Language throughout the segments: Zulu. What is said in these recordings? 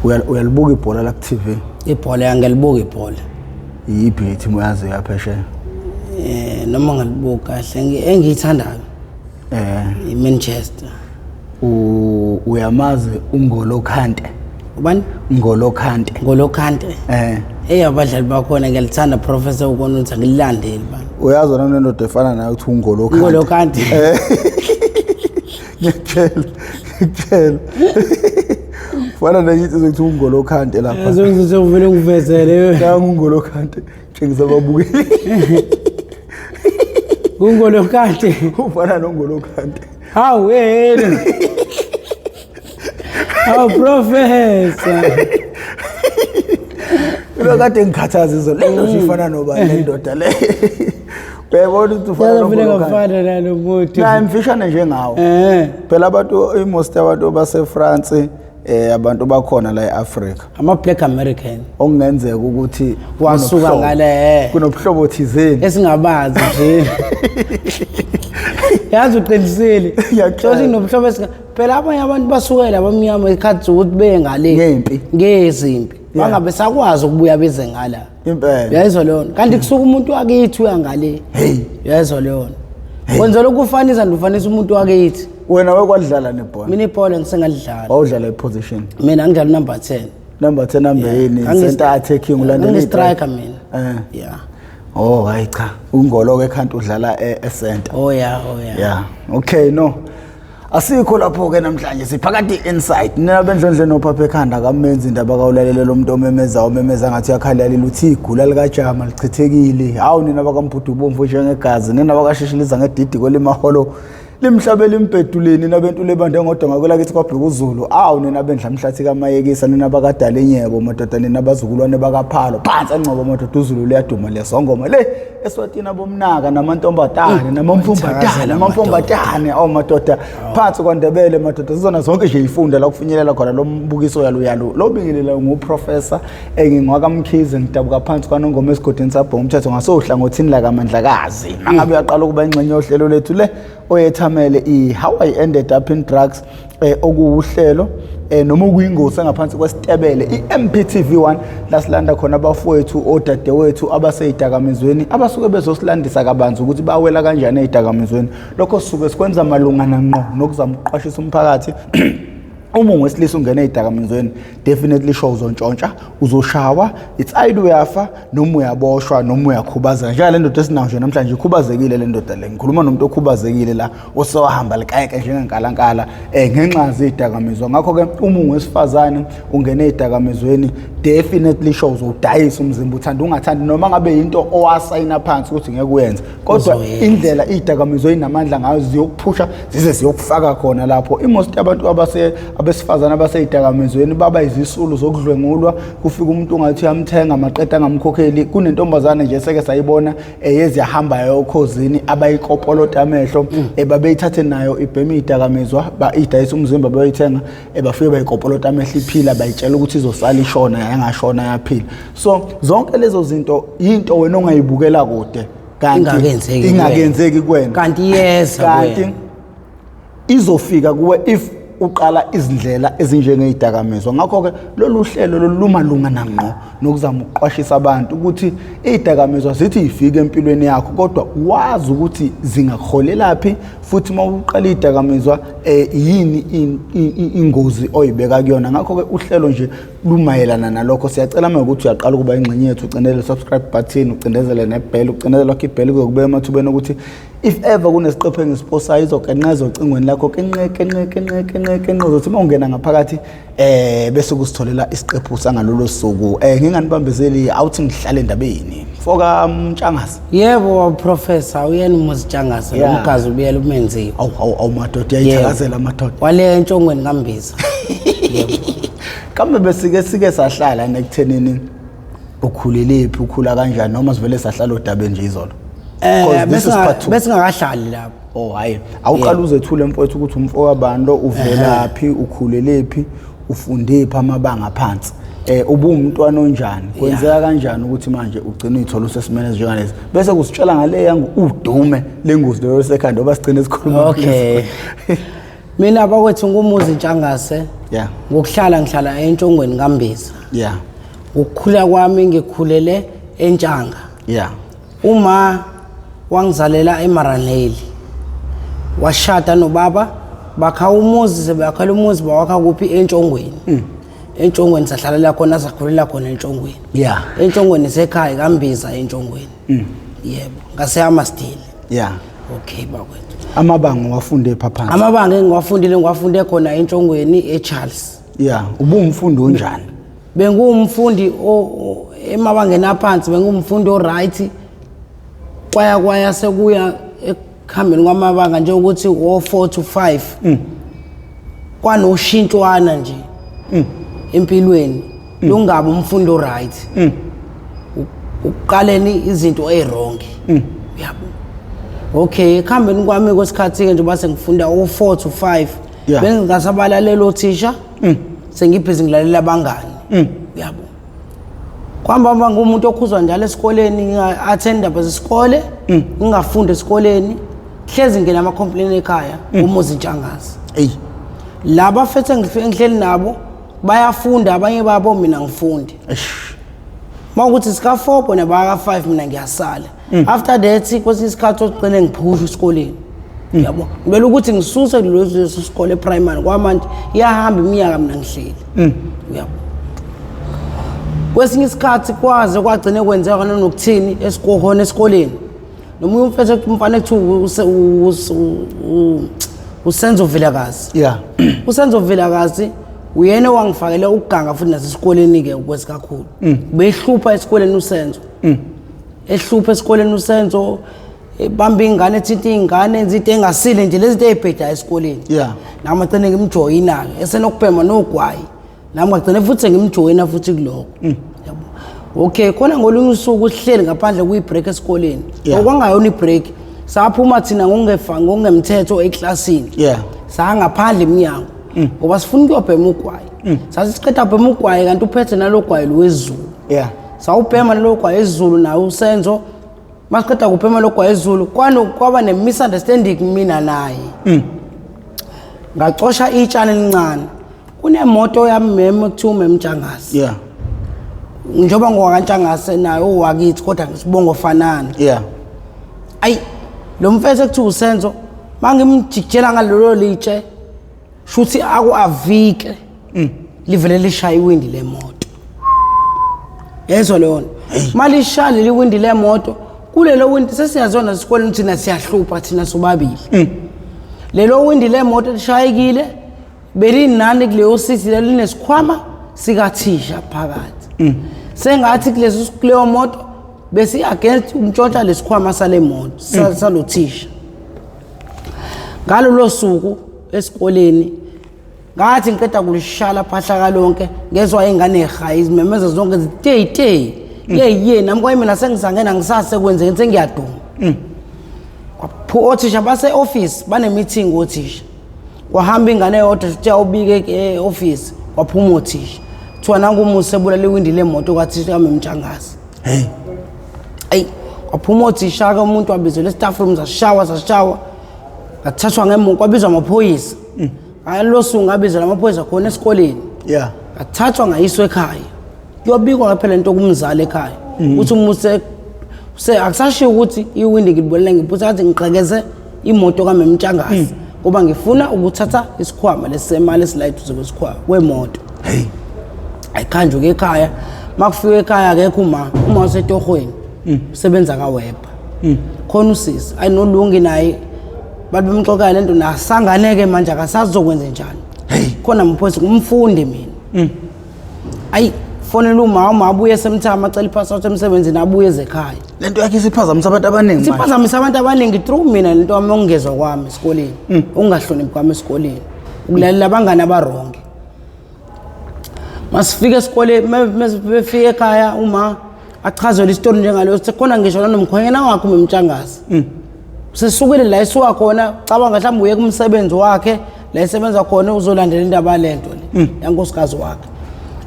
Uyalibuka ibhola la ku-TV? Ibhola yangelibuka ibhola. Iyiphi i-team oyaziyo yaphesheya? Noma ngalibuka kahle engiyithandayo. I-Manchester. Uyamazi uNgolo Kante? Ubani? Ngolo Kante. Ngolo Kante. Hey, abadlali bakhona ngiyalithanda, Professor, ukubona ukuthi angililandeli bani. Uyazi wena unendoda efana nayo uthi uNgolo Kante. Ngolo Kante. Ngiyakutshela, ngiyakutshela. Fana nenye insizwa ethi uNgolo Kante lapha. Sengivele ngivezele. Nangu uNgolo Kante, tshengisa ababukeli. Ngolo Kante. Ufana noNgolo Kante. Hawu hey. Hawu, Professor. Ilo kade ngikhathaza izolo. Le ndoda ifana nobani, le ndoda le? Uyayibona ukuthi ufana Yazi vele noNgolo Kante. ngafana nalo muntu. Naye mfishane njengawo. Phela abantu, i-most abantu base-France, abantu bakhona la e-Africa. Ama Black American. Okungenzeka ukuthi Wasuka ngale. Kunobuhlobo thizeni. Esingabazi nje. Yazi uqinisile. Ngiyakutshela. Sothi kunobuhlobo esinga phela abanye abantu basukela abamnyama ikhathi zokuthi beye ngale. Ngempi. Ngezimpi. Bangabe sakwazi ukubuya beze ngala. Impela. Uyayizwa leyo nto. Kanti kusuka umuntu wakithi uya ngale. Hey. Uyayizwa leyo nto. Kwenza lokhu ufanisa ufanisa umuntu wakithi. Wena wekwadlala nebhola? Mina ibhola ngisengalidlala. Wawudlala i-position? Mina ngidlala number 10. Number 10 number yini? Center attacking, ulandela Ngi-striker mina. Yeah. Oh hayi cha, uNgolo ke Kante udlala e-center. Oh yeah, oh yeah. Yeah. Okay, no. Asikho lapho ke namhlanje, siphakathi inside. Nina bendlondle nophapha ekhanda kamenzi indaba kawulalele lo muntu omemeza omemeza ngathi uyakhalalile uthi igula likajama lichithekile. Hawu nina bakaMbhudu ubomvu njengegazi, nina bakashishiliza ngedidi kwelimaholo. Limhlabela impeduleni nabentu lebande ngodonga kwelakithi kwabheka uZulu. Awu nina bendla mhlathi kaMayekisa, nina bakadala inyebo madoda, nina abazukulwane bakaPhalo. Phansi angcobo madoda, uZulu liyaduma liyasongoma le eSwatini abomnaka namantombazane namamfumbatane namamfumbatane, awu madoda, phansi kwaNdebele madoda, zizona zonke nje ifunda la kufinyelela khona lo mbukiso yalo yalo lo bingelela nguProfessor engingwakaMkhize, ngidabuka phansi kwaNongoma esigodini sabhonga umthetho ngasohlangothini lakaMandlakazi. Mangabe uyaqala ukuba ingxenye yohlelo lethu le oyethamele i-How I Ended Up in Drugs, okuwuhlelo noma okuyingosi engaphansi kwesitebele i-MPTV1 la silanda khona abafowethu, odadewethu abaseyidakamizweni abasuke bezosilandisa kabanzi ukuthi bawela kanjani ezidakamizweni. Lokho sisuke sikwenza malungana ngqo nokuzama ukuqwashisa umphakathi. Uma ungowesilisa ungena ezidakamizweni, definitely sure uzontshontsha, uzoshawa, it's either uyafa noma uyaboshwa noma uyakhubazeka njengale ndoda esinayo nje namhlanje. Ikhubazekile le ndoda le, ngikhuluma nomuntu okhubazekile la osewahamba likayeke njengenkalankala ngenxa zezidakamizwa. Ngakho-ke uma ungowesifazane ungene ezidakamizweni, definitely sure uzowudayisa umzimba, uthanda ungathandi, noma ngabe yinto owasayina phansi ukuthi ngeke uyenze, kodwa Uzoyenza. Indlela iy'dakamizwa ey'namandla ngayo, ziyokuphusha zize ziyokufaka khona lapho. I-most abantu abesifazane abasey'dakamizweni baba izisulu zokudlwengulwa. Kufika umuntu ungathi uyamthenga, maqeda angamkhokheli. Kunentombazane nje seke sayibona eyezi yahamba yayokhozini, abayikopolota amehlo, babeyithathe nayo ibhema iy'dakamizwa, idayisa umzimba, bayoyithenga, bafike bayikopolota amehlo iphila, bayitshela ukuthi izosala ishona, yangashona yaphila. So zonke lezo zinto into wena ongayibukela kude kanti Ingakenzeki ingakenzeki kuwena. Kanti iyeza Kanti kuwena. izofika kuwe if uqala izindlela ezinjengezidakamizwa. Ngakho-ke lolu hlelo lolumalunga ngqo nokuzama ukuqwashisa abantu ukuthi iy'dakamizwa zithi yifike empilweni yakho, kodwa wazi ukuthi zingakuholelaphi, futhi uma uqala iy'dakamizwa yini ingozi oyibeka kuyona. Ngakho-ke uhlelo nje lumayelana nalokho. Siyacela uma ukuthi uyaqala ukuba ingxenye yethu, ucindezele subscribe button, ucindezele ne-bell. Ucindezele wakho i-bell kuzokubeka emathubeni ukuthi if ever kunesiqephu engisiposayo izokenqeza ocingweni lakho, kenqe kenqe kenqe kenqe kenqe, uzothi uma ungena ngaphakathi bese kusitholela isiqephu sangalolo suku. Nginganibambezeli, awuthi ngihlale endabeni, mfoka Mtshangase. Yebo Professor, uyena uMuzitshangase. Umgazi ubuyela umenziwa. Awu awu awu madoda, uyayithakazela madoda. Wale entshongweni kambiza. Yebo. Kambe besike sike sahlala nekuthenini ukhulelephi, ukhula kanjani, noma sivele sahlala odabeni nje izolo? 'Cause this is part two. Besingakahlali lapho. Oh hayi, awuqala uzethule mfowethu ukuthi umfo wabantu, uvelaphi, ukhulelephi, ufundephi amabanga phansi, ubuwumntwana onjani, kwenzeka kanjani ukuthi manje ugcine uyithola usesimene esinjengalesi, bese kusitshela ngale yangu udume lengozi leyo sekhanda oba sigcine sikhuluma. Okay. Mina bakwethu nguMuzi Ntshangase. Yeah. Ngokuhlala ngihlala eNtshongweni kaMbiza. Yeah. Ukukhula kwami ngikhulele eNtshanga. Yeah. Uma wangizalela eMaraneli. Washada nobaba bakha umuzi, sebakhela umuzi bawakha kuphi? ENtshongweni. ENtshongweni sahlalela khona, sakhulela khona eNtshongweni. Yeah. ENtshongweni sekhaya kaMbiza eNtshongweni. Yebo, ngaseHammarsdale. Yeah. Okay bakwethu. Amabanga wafunde phaphansi? Amabanga engiwafundile ngiwafunde khona eNtshongweni eCharles. Yeah, ubungumfundi onjani? Benguwumfundi emabangeni aphansi, benguwumfundi o-right. Kwaya kwaya sekuya ekuhambeni kwamabanga njengokuthi o-4 to 5. Kwanoshintshwana nje empilweni. Lungabe umfundi o-right. Ukuqaleni izinto eziwrong. Yabo. Okay, ekuhambeni kwami kwesikhathi-ke njengoba sengifunda o-4 to 5 bengingasabalalela othisha, sengibhizi ngilalela abangani. Yabo. Kwamba ngumuntu okhuzwa njalo esikoleni, nginga-attend indaba zesikole, ngingafundi esikoleni, hlezi ngena ama-complain ekhaya, uMuzi Ntshangase. Ey. Laba fethe ngihleli nabo bayafunda abanye babo, mina ngifundi. Eish. Mawukuthi sika 4 bona baka 5, mina ngiyasala. After that kwesinye isikhathi ogcine ngiphusha esikoleni. Yabo. Ngibela ukuthi ngisuse kuleso sikole primary kwamanje iyahamba iminyaka mina ngihleli. Yabo. Kwesinye isikhathi kwaze kwagcine kwenzeka nanokuthini esikhona esikoleni. Nomunye umfethu, umfana ekuthiwa uSenzo Vilakazi. USenzo Vilakazi uyena owangifakela ukuganga futhi nasesikoleni-ke kwesikakhulu. Behlupha esikoleni uSenzo. Ehlupha esikoleni uSenzo, ebamba ingane, ethinta iy'ngane, enza into engasile nje, lezi zinto ey'bhedayo esikoleni. Nami ngagcine ngimjoyina-ke, esenokubhema nogwayi. Nami ngagcine futhi sengimjoyina futhi kulokho. Yabo. Okay, khona ngolunye usuku sihleli ngaphandle kuyi-break esikoleni. Okwangayona i-break. Saphuma thina ngokungemthetho eklasini. Sangaphandle eminyango. Ngoba sifuna ukuyobhema ugwayi. Sathi siqeda bhema ugwayi kanti uphethe nalogwayi lwezulu. Sawubhema nalogwayi ezulu naye uSenzo. Masiqeda kubhema logwayi ezulu kwaba ne-misunderstanding mina naye. Ngacosha itshani elincane. Kunemoto yami meme kuthiwa uMem Ntshangase. Njengoba ngowakaNtshangase naye owakithi kodwa sibongo fanana. Ayi lo mfethu ekuthiwa uSenzo mangimjikijela ngalelo litshe shuthi aku avike. Livele lishaya iwindi lemoto. Yezwa leyo nto. Malishaya leli windi lemoto, kulelo windi sesiyazona esikoleni thina siyahlupha thina sobabili. Lelo windi lemoto lishayekile belinani kuleyo sithi linesikhwama sikathisha phakathi. Sengathi kuleso kuleyo moto besi against umtshontsha lesikhwama sale moto salothisha. Ngalolo suku esikoleni ngathi ngiqeda kulishala phahlaka lonke ngezwa ingane ehayi izimemeza zonke zithi te ye ye nami kwayi mina sengisangena ngisase kwenzeke sengiyaduma. Kwaphu othisha base office bane meeting othisha. Kwahamba ingane eyodwa futhi awubike e-office kwaphuma othisha. Kuthiwa nangu uMuzi ebulala iwindi lemoto kathisha kaMemtshangase. Hey. Ayi kwaphuma othisha ke umuntu wabizelwa e-staff room sashawa sashawa. Ngathathwa ngemuva kwabizwa amaphoyisa. Ngalo suku ngabizwa amaphoyisa khona esikoleni. Ngathathwa ngayiswa ekhaya. Kuyobikwa phela into kumzali ekhaya. Uthi uMuzi se akusashiwo ukuthi iwindi ngilibulele ngiphutha ngathi ngiqhekeze imoto kaMemtshangase ngoba ngifuna ukuthatha isikhwama lesemali esila eduze kwesikhwama kwemoto. Hey. Ayikhanjwe ke ekhaya. Makufika ekhaya akekho uma, uma usetohweni. Usebenza kaWebha. Khona usisi ayinolungi naye bantu bemxoxela lento nasanganeke manje akasazokwenza njani. Hey. Khona amaphoyisa ngumfundi mina. Ayi fonela uma, uma abuye esemthama acela iphasapoti emsebenzini abuye ezekhaya. Lento yakhe isiphazamisa abantu abaningi manje. Siphazamisa abantu abaningi through mina lento wami ongezwa kwami esikoleni. Ungahloniphi kwami esikoleni. Ukulalela abangani abaronge. Masifika esikoleni befika ekhaya uma achazelwe isitori njengaleyo sekukhona ngisho nanomkhwenyana wakhe uMemtshangase. Sesukile la esuka khona cabanga mhlawumbe uye kumsebenzi wakhe la esebenza khona uzolandela indaba lento le yankosikazi wakhe.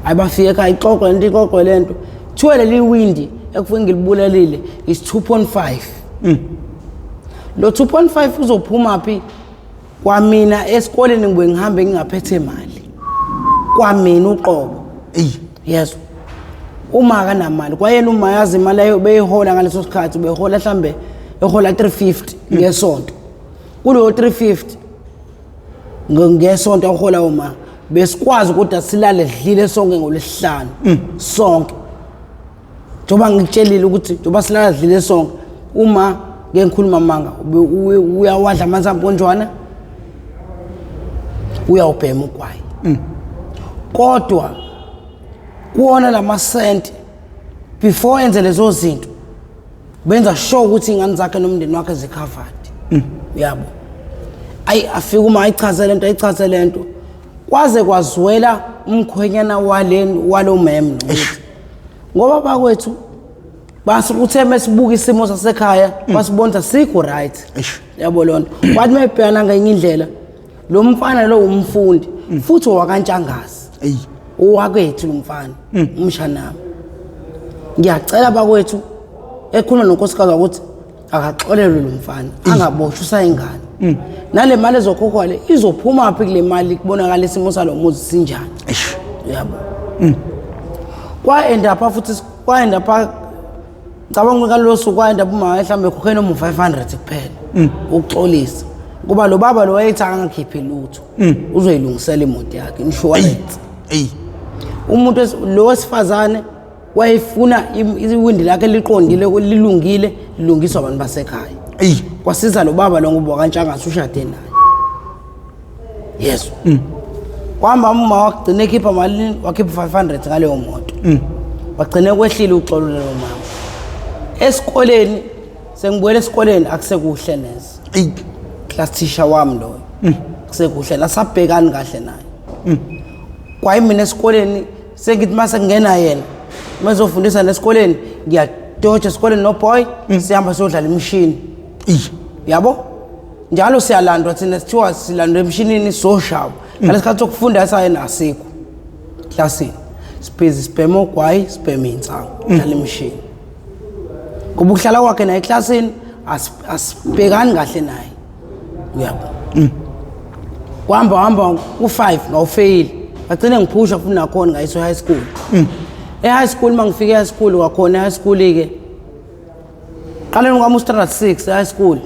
Hayi bafika ekhaya ixoxwe lento ixoxwe lento. Kuthiwa leli windi ekufike ngilibulalile is 2.5. Lo 2.5 uzophuma phi? Kwamina esikoleni ngibuye ngihambe ngingaphethe mali, kwamina uqobo. Eyi. Yezwa, uma akanamali kwayena, uma yazi imali ayo beyihola ngaleso sikhathi, behola mhlambe ehola 350 ngesonto. Kuleyo 350 ngesonto ahola uma, besikwazi ukuthi silale dlile sonke ngolwesihlanu sonke. Njengoba ngikutshelile ukuthi njengoba silala dlile sonke, uma ngeke ngikhuluma amanga, uyawadla amanzi amponjwana, uyawubhema ugwayi, kodwa kuwona lamasenti before enze lezo zinto, benza sure ukuthi iy'ngane zakhe nomndeni wakhe zi-covered, uyabo. Ayi, afike uma ayichaze lento, ayichaze lento, kwaze kwazwela umkhwenyana wale walo mem lo, ngoba bakwethu basuthe mesibuka isimo sasekhaya, basibona sikho right. Yabo lonto, wathi mayibhekana ngenye indlela lo mfana lo, umfundi futhi owakaNtshangazi, owakwethu lo mfana, umshanami. Ngiyacela bakwethu, ekhuluma nonkosikazi ukuthi akaxolelwe lo mfana, angaboshwa, usayingane. Nale mali ezokhokhwa le izophuma phi kule mali? Kubonakala isimo salo muzi sinjani. Yabo, kwa-end up futhi, kwa-end up, ngicabanga ngalowo suku kwa-end up uma mhlawumbe ekhokhe noma u-500 kuphela ukuxolisa, kuba lo baba lo wayethi angakhiphi lutho, uzoyilungisela imoto yakhe, insurance. Umuntu lo wesifazane wayefuna iwindi lakhe liqondile, lilungile, lilungiswa abantu basekhaya. Kwasiza lo baba lo ngoba wakaNtshangase, ushade naye. Yeso, kwahamba uma wagcina ekhipha malini, wakhipha 500 ngaleyo moto, wagcina kwehlile uxolo lelo mama. Esikoleni, sengibuyela esikoleni, akusekuhle neze. Class teacher wami loyo, kusekuhle, nasabhekani kahle naye. Kwayi mina esikoleni sengithi mase kungena yena mezofundisa nesikoleni, ngiyadoja esikoleni noboy, sihamba siyodlala imishini. Yabo, njalo siyalandwa thina, sithiwa silandwa emshinini, soshawa. Ngalesikhathi sokufunda sayena asikho klasini, sibhizi sibhema ogwayi, sibhema iy'nsangu, dlala imishini, ngoba ukuhlala kwakhe naye eklasini asibhekani kahle naye, uyabo. Kwahamba hamba ku-5 ngawufeyili, ngagcine ngiphusha futhi nakhona, ngayiswa e-high school. E-high school, uma ngifike e-high school kwakhona, e-high school-ke qaleni kwami u-standard 6 e-high school,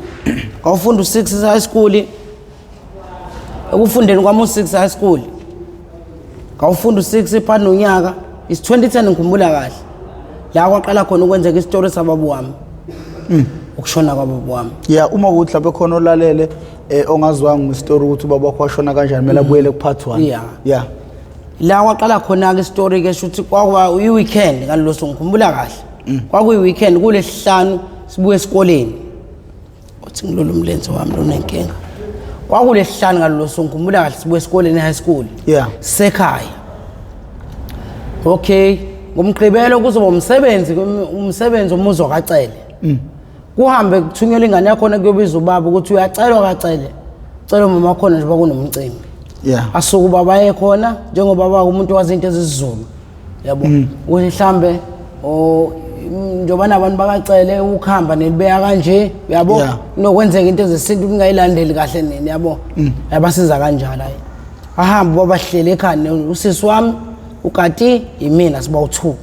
ngawufunda u-6 e-high school. Ekufundeni kwami u-6 high school, ngawufunda u-6 phakathi nonyaka, is 2010 ngikhumbula kahle, la kwaqala khona ukwenzeka isitori sababa wami, ukushona kwababa wami. Yeah, uma kuthi lapho khona olalele ongazwanga isitori ukuthi ubaba wakho washona kanjani, kumele abuyele ku-part 1. Yeah. La kwaqala khona-ke isitori-ke, shuthi kwakuba i-weekend ngalolo suku, ngikhumbula kahle, kwakuyi-weekend kulesihlanu, sibuye esikoleni. Uthi ngilolu umlenze wami lonenkinga. Kwakulesihlanu ngalolo suku, ngikhumbula kahle, sibuye esikoleni e-high school, sekhaya. Okay, ngomgqibelo kuzoba umsebenzi, umsebenzi umuzwa kaCele, kuhambe kuthunyelwa ingane yakhona kuyobiza ubaba ukuthi uyacelwa kaCele, cela umama wakhona nje kunomcimbi. Asuke ubaba aye khona, njengoba baba umuntu wazi into ezisiZulu, yabo, ukuthi mhlambe o njengoba nabantu bakacele ukuhamba nelibeka kanje, yabo, kunokwenzeka into ezesintu kungayilandeli kahle nini, yabo, yabasiza kanjalo. Hayi, ahambe babahlele ekhaya usisi wami ukati yimina, siba u-two.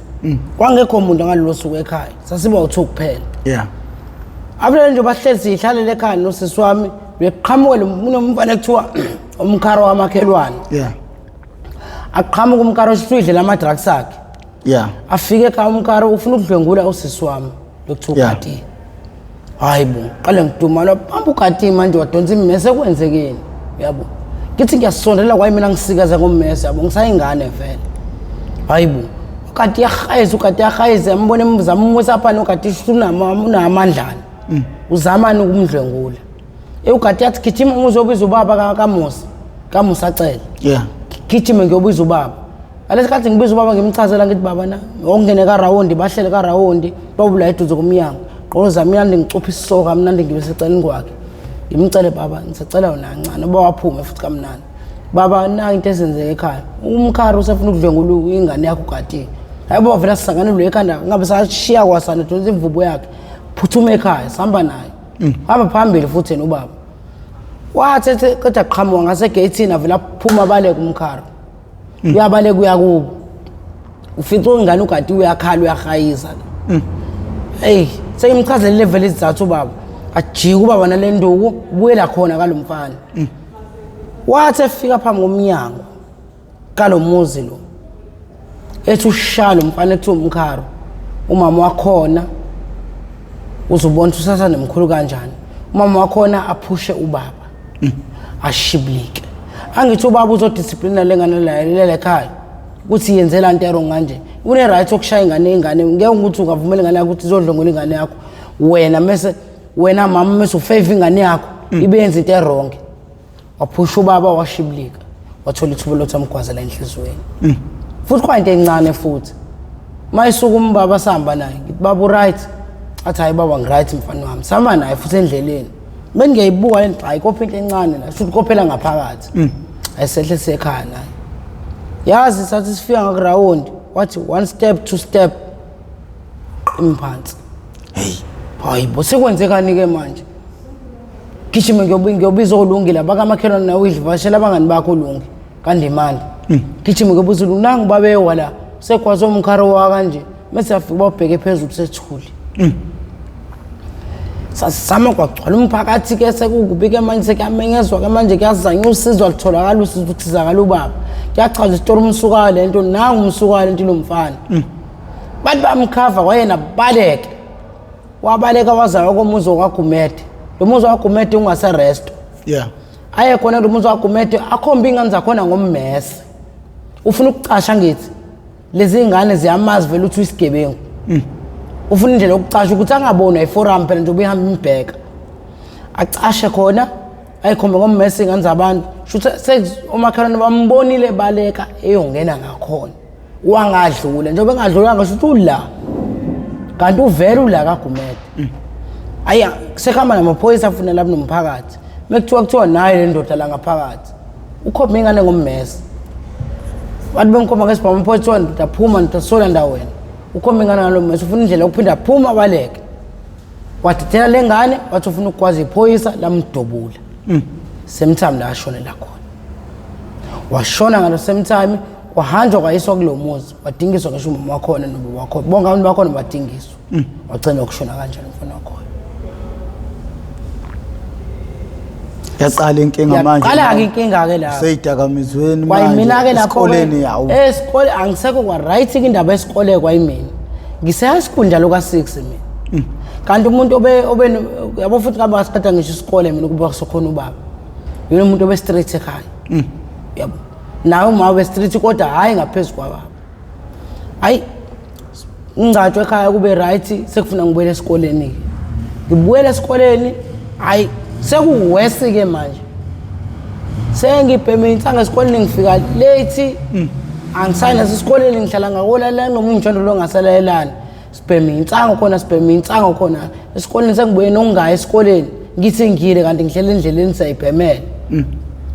Kwangekho muntu ngalolo suku ekhaya, sasiba u-two kuphela. Abulele nje bahleli, siyihlalele ekhaya nosisi wami, beqhamuke lo kunomfana ekuthiwa umkharo wamakhelwane. Aqhamuka umkharo, sifidlela ama-drugs akhe. Afike ekhaya umkharo, ufuna ukudlwengula usisi wami lokuthiwa ukati. Hayi bo, qale ngidumala, bamba ukati manje, wadonsa immese, kwenzekeni, yabo. Ngithi ngiyasondela kwayi mina ngisikaze ngommese, yabo, ngisayingane vele. Hayi bo, ukati yahayisa, ukati yahayisa, yambona emzama umwisa phana, ukati unamandlana, uzamani ukumdlwengula. Ukati yathi gijima uzobiza ubaba kaMusa, kaMusa Cele. Gijime ngiyobiza ubaba. Ngalesi khathi ngibiza ubaba, ngimchazela, ngithi baba na ongene karawundi, bahlele karawundi, babula eduze komnyango, qoza mnandi, ngicupha isisoka mnandi, ngibe seceleni kwakhe, ngimcele, baba ngisacela wona kancane, uba waphume futhi kamnandi. Baba, na into esenzeke ekhaya, umkhari usefuna ukudlwengula ingane yakho ugatini. Hayi baba, vele sisanganelwe ekhanda, ngabe sashiya kwasana, donsa imvubo yakhe, phuthuma ekhaya, sihamba naye, hamba phambili futhi yena ubaba. Wathi ethi kodwa qhamuka ngasegeyithini avela aphuma abaleke umkharo. Uyabaleka uya kubo. Ufica ingane ugadi uyakhala uyahayiza. Hey, sengimchazele level izizathu ubaba. Ajike ubaba nale nduku ubuyela khona kalomfana. Wathi efika phambi komnyango kalomuzi lo. Ethi ushaya lo mfana ethi umkharo. Umama wakhona uzobona ukuthi usathane mkhulu kanjani. Umama wakhona aphushe ubaba. Ashiblike. Angithi ubaba uzodisciplina lengane la lele ekhaya. Ukuthi yenzela into wrong kanje. Une right yokushaya ingane ingane ngeke ukuthi ungavumela ingane yakho ukuthi izodlongula ingane yakho. Wena mase wena mama mase ufavor ingane yakho ibe yenza into wrong. Waphusha ubaba washiblika. Wathola ithuba lokuthi amgwazela enhliziyweni. Futhi kwayinto encane futhi. Mayisuka umbaba sihamba naye ngithi baba uright. Athi hayi baba ngiright mfana wami. Sihamba naye futhi endleleni. Bengiyayibuka le nto hayi kopha into encane la shuthi kophela ngaphakathi. Ayisehle sekhaya naye. Yazi sathi sifika ngakurawundi wathi one step two step imphansi. Hey. Hayi bo sekwenzekani ke manje? Gijima ngiyobiza olungile abakamakhelwane nawe idlivashela abangani bakho olungi kandimandi. Gijima ngiyobuza ulungi nangu babewa la segwaze umkharo wa kanje mase afika bawubheke phezulu sethuli. Sasizama kwagcwala umphakathi ke sekukubi ke manje sekuyamenyezwa ke manje kuyazanywa usizo alutholakala usizo ukusizakala ubaba. Kuyachaza isitori umsuka le nto nangu umsuka le nto lo mfana. Bathi bamkhava kwayena baleke. Wabaleka wazayo komuzi wakwaGumede. Lo muzi wakwaGumede ungaseresto. Yeah. Aye khona lo muzi wakwaGumede akhombe ingane zakhona ngommese. Ufuna ukucasha ngithi lezi ngane ziyamazi vele ukuthi uyisigebengu. Ufuna indlela yokucasha ukuthi angabonwa iforum phela njengoba ihamba imbheka. Acashe khona ayikhombe ngommese ingane zabantu. Shuthi omakhelwane bambonile baleka eyongena ngakhona. Wangadlula njengoba engadlulanga shuthi ula. Kanti uvele ula kaGumede. Ayi sekuhamba namaphoyisa afuna lapho nomphakathi. Mekuthiwa kuthiwa naye le ndoda la ngaphakathi. Ukhomba ingane ngommese. Bathi bemkhomba ngesibhamu amaphoyisa kuthiwa ndoda phuma ndoda sola ndawo wena. Ukhomba ingane ngalo mmese ufuna indlela yokuphinda phuma abaleke. Wadedela le ngane wathi ufuna ukugwaza iphoyisa lamdubula. Same time la ashonela khona. Washona ngalo same time kwahanjwa kwayiswa kulo muzi wadingiswa ngisho umama wakhona nobaba wakhona bonke abantu bakhona badingiswa. Wagcina ukushona kanjalo umfana wakhona. Yaqala inkinga manje. Yaqala-ke inkinga-ke lapho. Seyidakamizweni manje. Kwayimina-ke lapho Esikoleni yawu. Esikole angisekho kwa right indaba yesikole kwayimina. Ngise high school njalo ka 6 mina. Kanti umuntu obe obe yabo futhi ngabe wasiqeda ngisho isikole mina ukuba kusokhona ubaba. Yena umuntu obe straight ekhaya. Yabo. Nawe uma ube straight kodwa hayi ngaphezulu kwababa. Hayi ngingcatshwa ekhaya kube right sekufuna ngibuyele esikoleni ke. Ngibuyele esikoleni hayi sekuwesi ke manje. Sengibheme insangu esikoleni ngifika late. Angisayina esikoleni ngihlala ngakolala noma umjondolo ongasalalelani. Sibheme insangu khona sibheme insangu khona. Esikoleni sengibuye nokungayi esikoleni. Ngithi ngiyile kanti ngihlele endleleni siyayibhemela.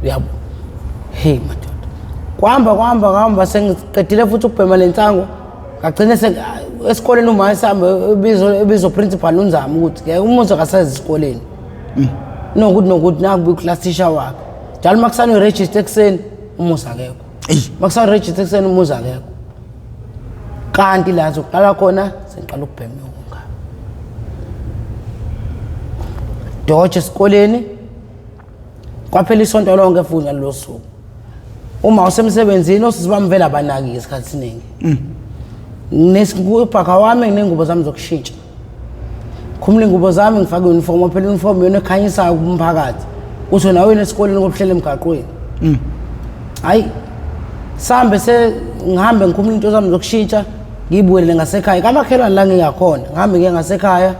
Uyabo. Hey madoda. Kwahamba kwahamba kwahamba sengiqedile futhi ukubhema le nsangu. Ngagcina esikoleni uma sihamba ebizo principal unzama ukuthi ngeke umuzi akasazi esikoleni. Nokuthi nokuthi nakubuya uclass teacher wakhe. Njalo makusana uregister ekuseni umuzi akekho. Makusana uregister ekuseni umuzi akekho. Kanti la zokuqala khona sengiqala ukubhema iwunga. Doje esikoleni kwaphela isonto lonke futhi ngalolo suku. Uma usemsebenzini osisi bami vele abanaki isikhathi esiningi. Nesibhaka wami nginengubo zami zokushintsha. Khumula ingubo zami ngifake uniform phela uniform yona ekhanyisayo kumphakathi. Uthi nawe wena esikoleni kobuhlela emgaqweni. Hayi sambe se ngihambe ngikhumula into zami zokushintsha ngiyibuyele ngasekhaya kamakhelwane la ngingakhona ngihambe ngiye ngasekhaya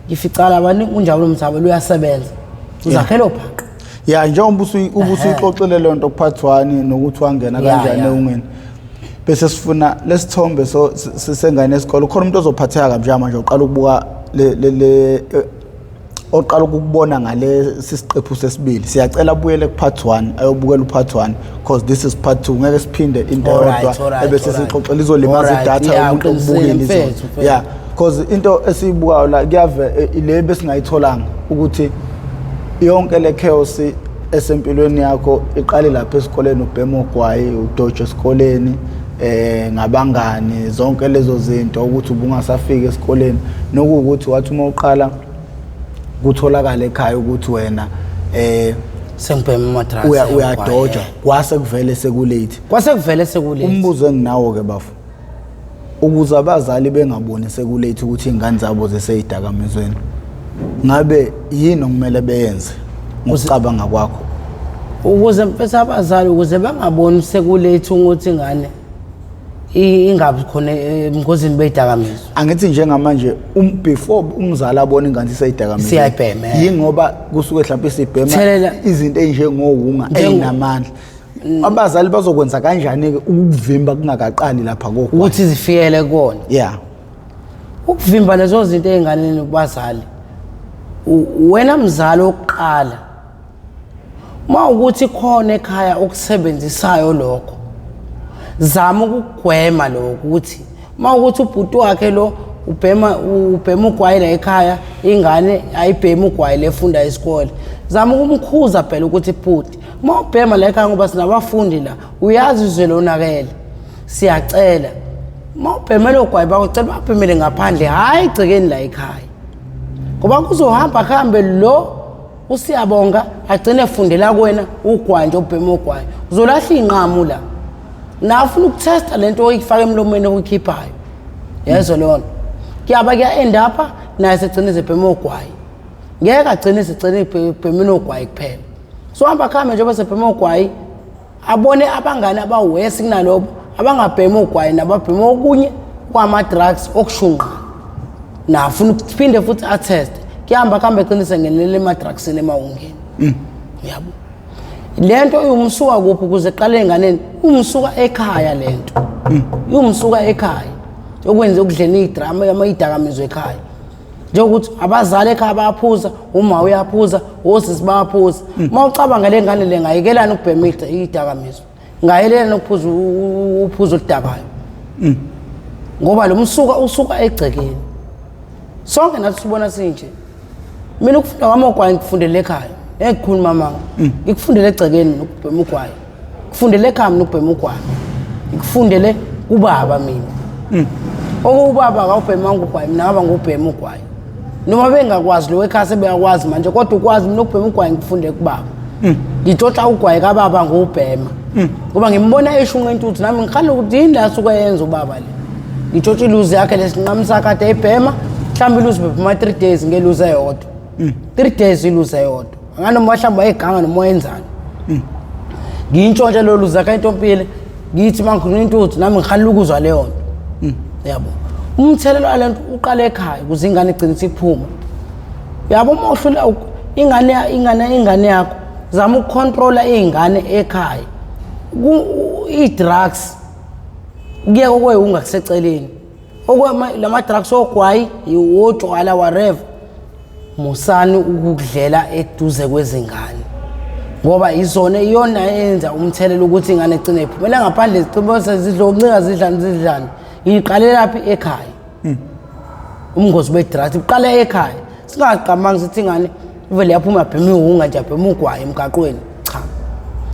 ngificala abani unjabulo mthabela uyasebenza uzakhela ophaqa. Ya njengoba ubusuyixoxile le nto kupart 1 nokuthi wangena kanjani ewungeni. Bese sifuna lesithombe so sisengane esikole khona umuntu ozophatheka kabi njengamanje uqala ukubuka le oqala ukukubona ngale sisiqephu sesibili. Siyacela abuyele ku part 1 ayobukela u part 1 because this is part 2 ngeke siphinde into eyodwa ebese sixoxela izolimaza idatha yomuntu okubukile. Yeah, because into esiyibukayo la kuyave le besingayitholanga ukuthi Yonke le chaos esempilweni yakho iqale lapha esikoleni, ubhema ogwayi, udoja esikoleni ngabangani, zonke lezo zinto ukuthi ubungasafiki esikoleni, nokuwukuthi wathi uma uqala kutholakala ekhaya ukuthi wena Sengibhema ama-drugs. Uyadoja, kwase kuvele sekulate. Kwase kuvele sekulate. Umbuzo enginawo ke bafo, ukuze abazali bengaboni sekulate ukuthi ingane zabo ziseyidakamizweni, ngabe yini okumele beyenze ngokucabanga kwakho? Ukuze mfethu abazali ukuze bangaboni sekulate ukuthi ingane ingabi khona ebungozini beyidakamizwa. Angithi njengamanje before umzali abone ingane iseyidakamizwa, Siyayibhema, eh. yingoba kusuke mhlawumbe isibhema Thelela. izinto ey'njengowunga ey'namandla. Abazali bazokwenza kanjani-ke ukuvimba kungakaqali lapha kokwa ukuthi zifikele kukona? Ukuvimba lezo zinto ey'nganeni kubazali, wena mzali wokuqala, uma ukuthi khona ekhaya okusebenzisayo lokho, zama ukugwema lokho. Ukuthi uma ukuthi ubhuti wakhe lo ubhema ugwayi la ekhaya, ingane ayibhemi ugwayi le efunda isikole, zama ukumkhuza phela ukuthi bhuti, uma ubhema la ekhaya, ngoba sinabafundi la, uyazi izwe lonakele, siyacela uma ubhemele ugwayi bakho, cela babhemele ngaphandle, hhayi egcekeni la ekhaya, ngoba kuzohamba kuhambe lo uSiyabonga agcine efundela kuwena ugwayi nje, ubhema ugwayi, uzolahla iy'nqamu la na afuna ukuthesta lento oyifaka emlomeni okuyikhiphayo, yezwa leyo nto, kuyaba kuya-end apha naye segcine sebhema ogwayi. Ngeke agcine segcine ebhemeni ogwayi kuphela, so hamba kuhambe njengoba sebhema ogwayi, abone abangani abawesi kunalobo abangabhemi ugwayi nababhema okunye kwama-drugs okushunqana, nafuna ukuphinde futhi atheste, kuyahamba kuhambe egcine sengenele ema-drugsini, emawungeni. Yabo lento iwumsuka kuphi ukuze qale enganeni? Umsuka ekhaya lento, iwumsuka ekhaya okwenza ukudleni idrama amayidakamizwa ekhaya, njengokuthi abazali ekhaya bayaphuza, uma uyaphuza, osisi bayaphuza. Uma ucabanga le ngane le ngayekelani ukubhema idakamizwa, ngayekelani ukuphuza uphuzo oludakayo? Ngoba lo msuka usuka egcekeni. Sonke nathi sibona sinje. Mina ukufunda kwami ogwayi ngikufundele ekhaya, ngeke ngikhulume amanga. Ngikufundele egcekeni mina ukubhema ugwayi, ngikufundele ekhaya mina ukubhema ugwayi, ngikufundele kubaba mina. Okubaba akawubhemanga ugwayi, mina ngaba ngubhema ugwayi, noma bengakwazi lo ekhaya sebeyakwazi manje, kodwa ukwazi mina ukubhema ugwayi ngikufunde kubaba. Ngitshontsha ugwayi kababa ngubhema ngoba ngimbona eshunqa intuthu, nami ngikhala ukuthi yini la asuke yenza ubaba le. Ngitshontsha iluzi yakhe lesinqamu sakhe ade eyibhema, mhlawumbe iluzi bephuma 3 days ngeluzi eyodwa, 3 days iluzi eyodwa, anganoma mhlawumbe wayeganga noma wayenzani. Ngiyintshontshe lolu luzi yakhe ayintompile, ngithi uma ngikhuluma intuthu nami ngihalela ukuzwa leyo nto. Yabo umthelelo wale nto uqala ekhaya ukuze ingane igcine isiphuma. Yabo uma uhlula ingane yakho, zama ukucontrola iy'ngane ekhaya. I-drugs kuyeke okwewunga kuseceleni, lama-drugs ogwayi, wotshwala, whatever, musani ukudlela eduze kwezingane, ngoba izona iyona eyenza umthelelo ukuthi ingane igcine iphumela ngaphandle, zigcine sezidla okuncinga, zidlani zidlani. Iqalelaphi? Ekhaya. Umngozi be-drugs uqala ekhaya. Singaqamangi sithi ingane ivele yaphuma yabhema iwunga nje, yabhema ugwayi emgaqweni. Cha,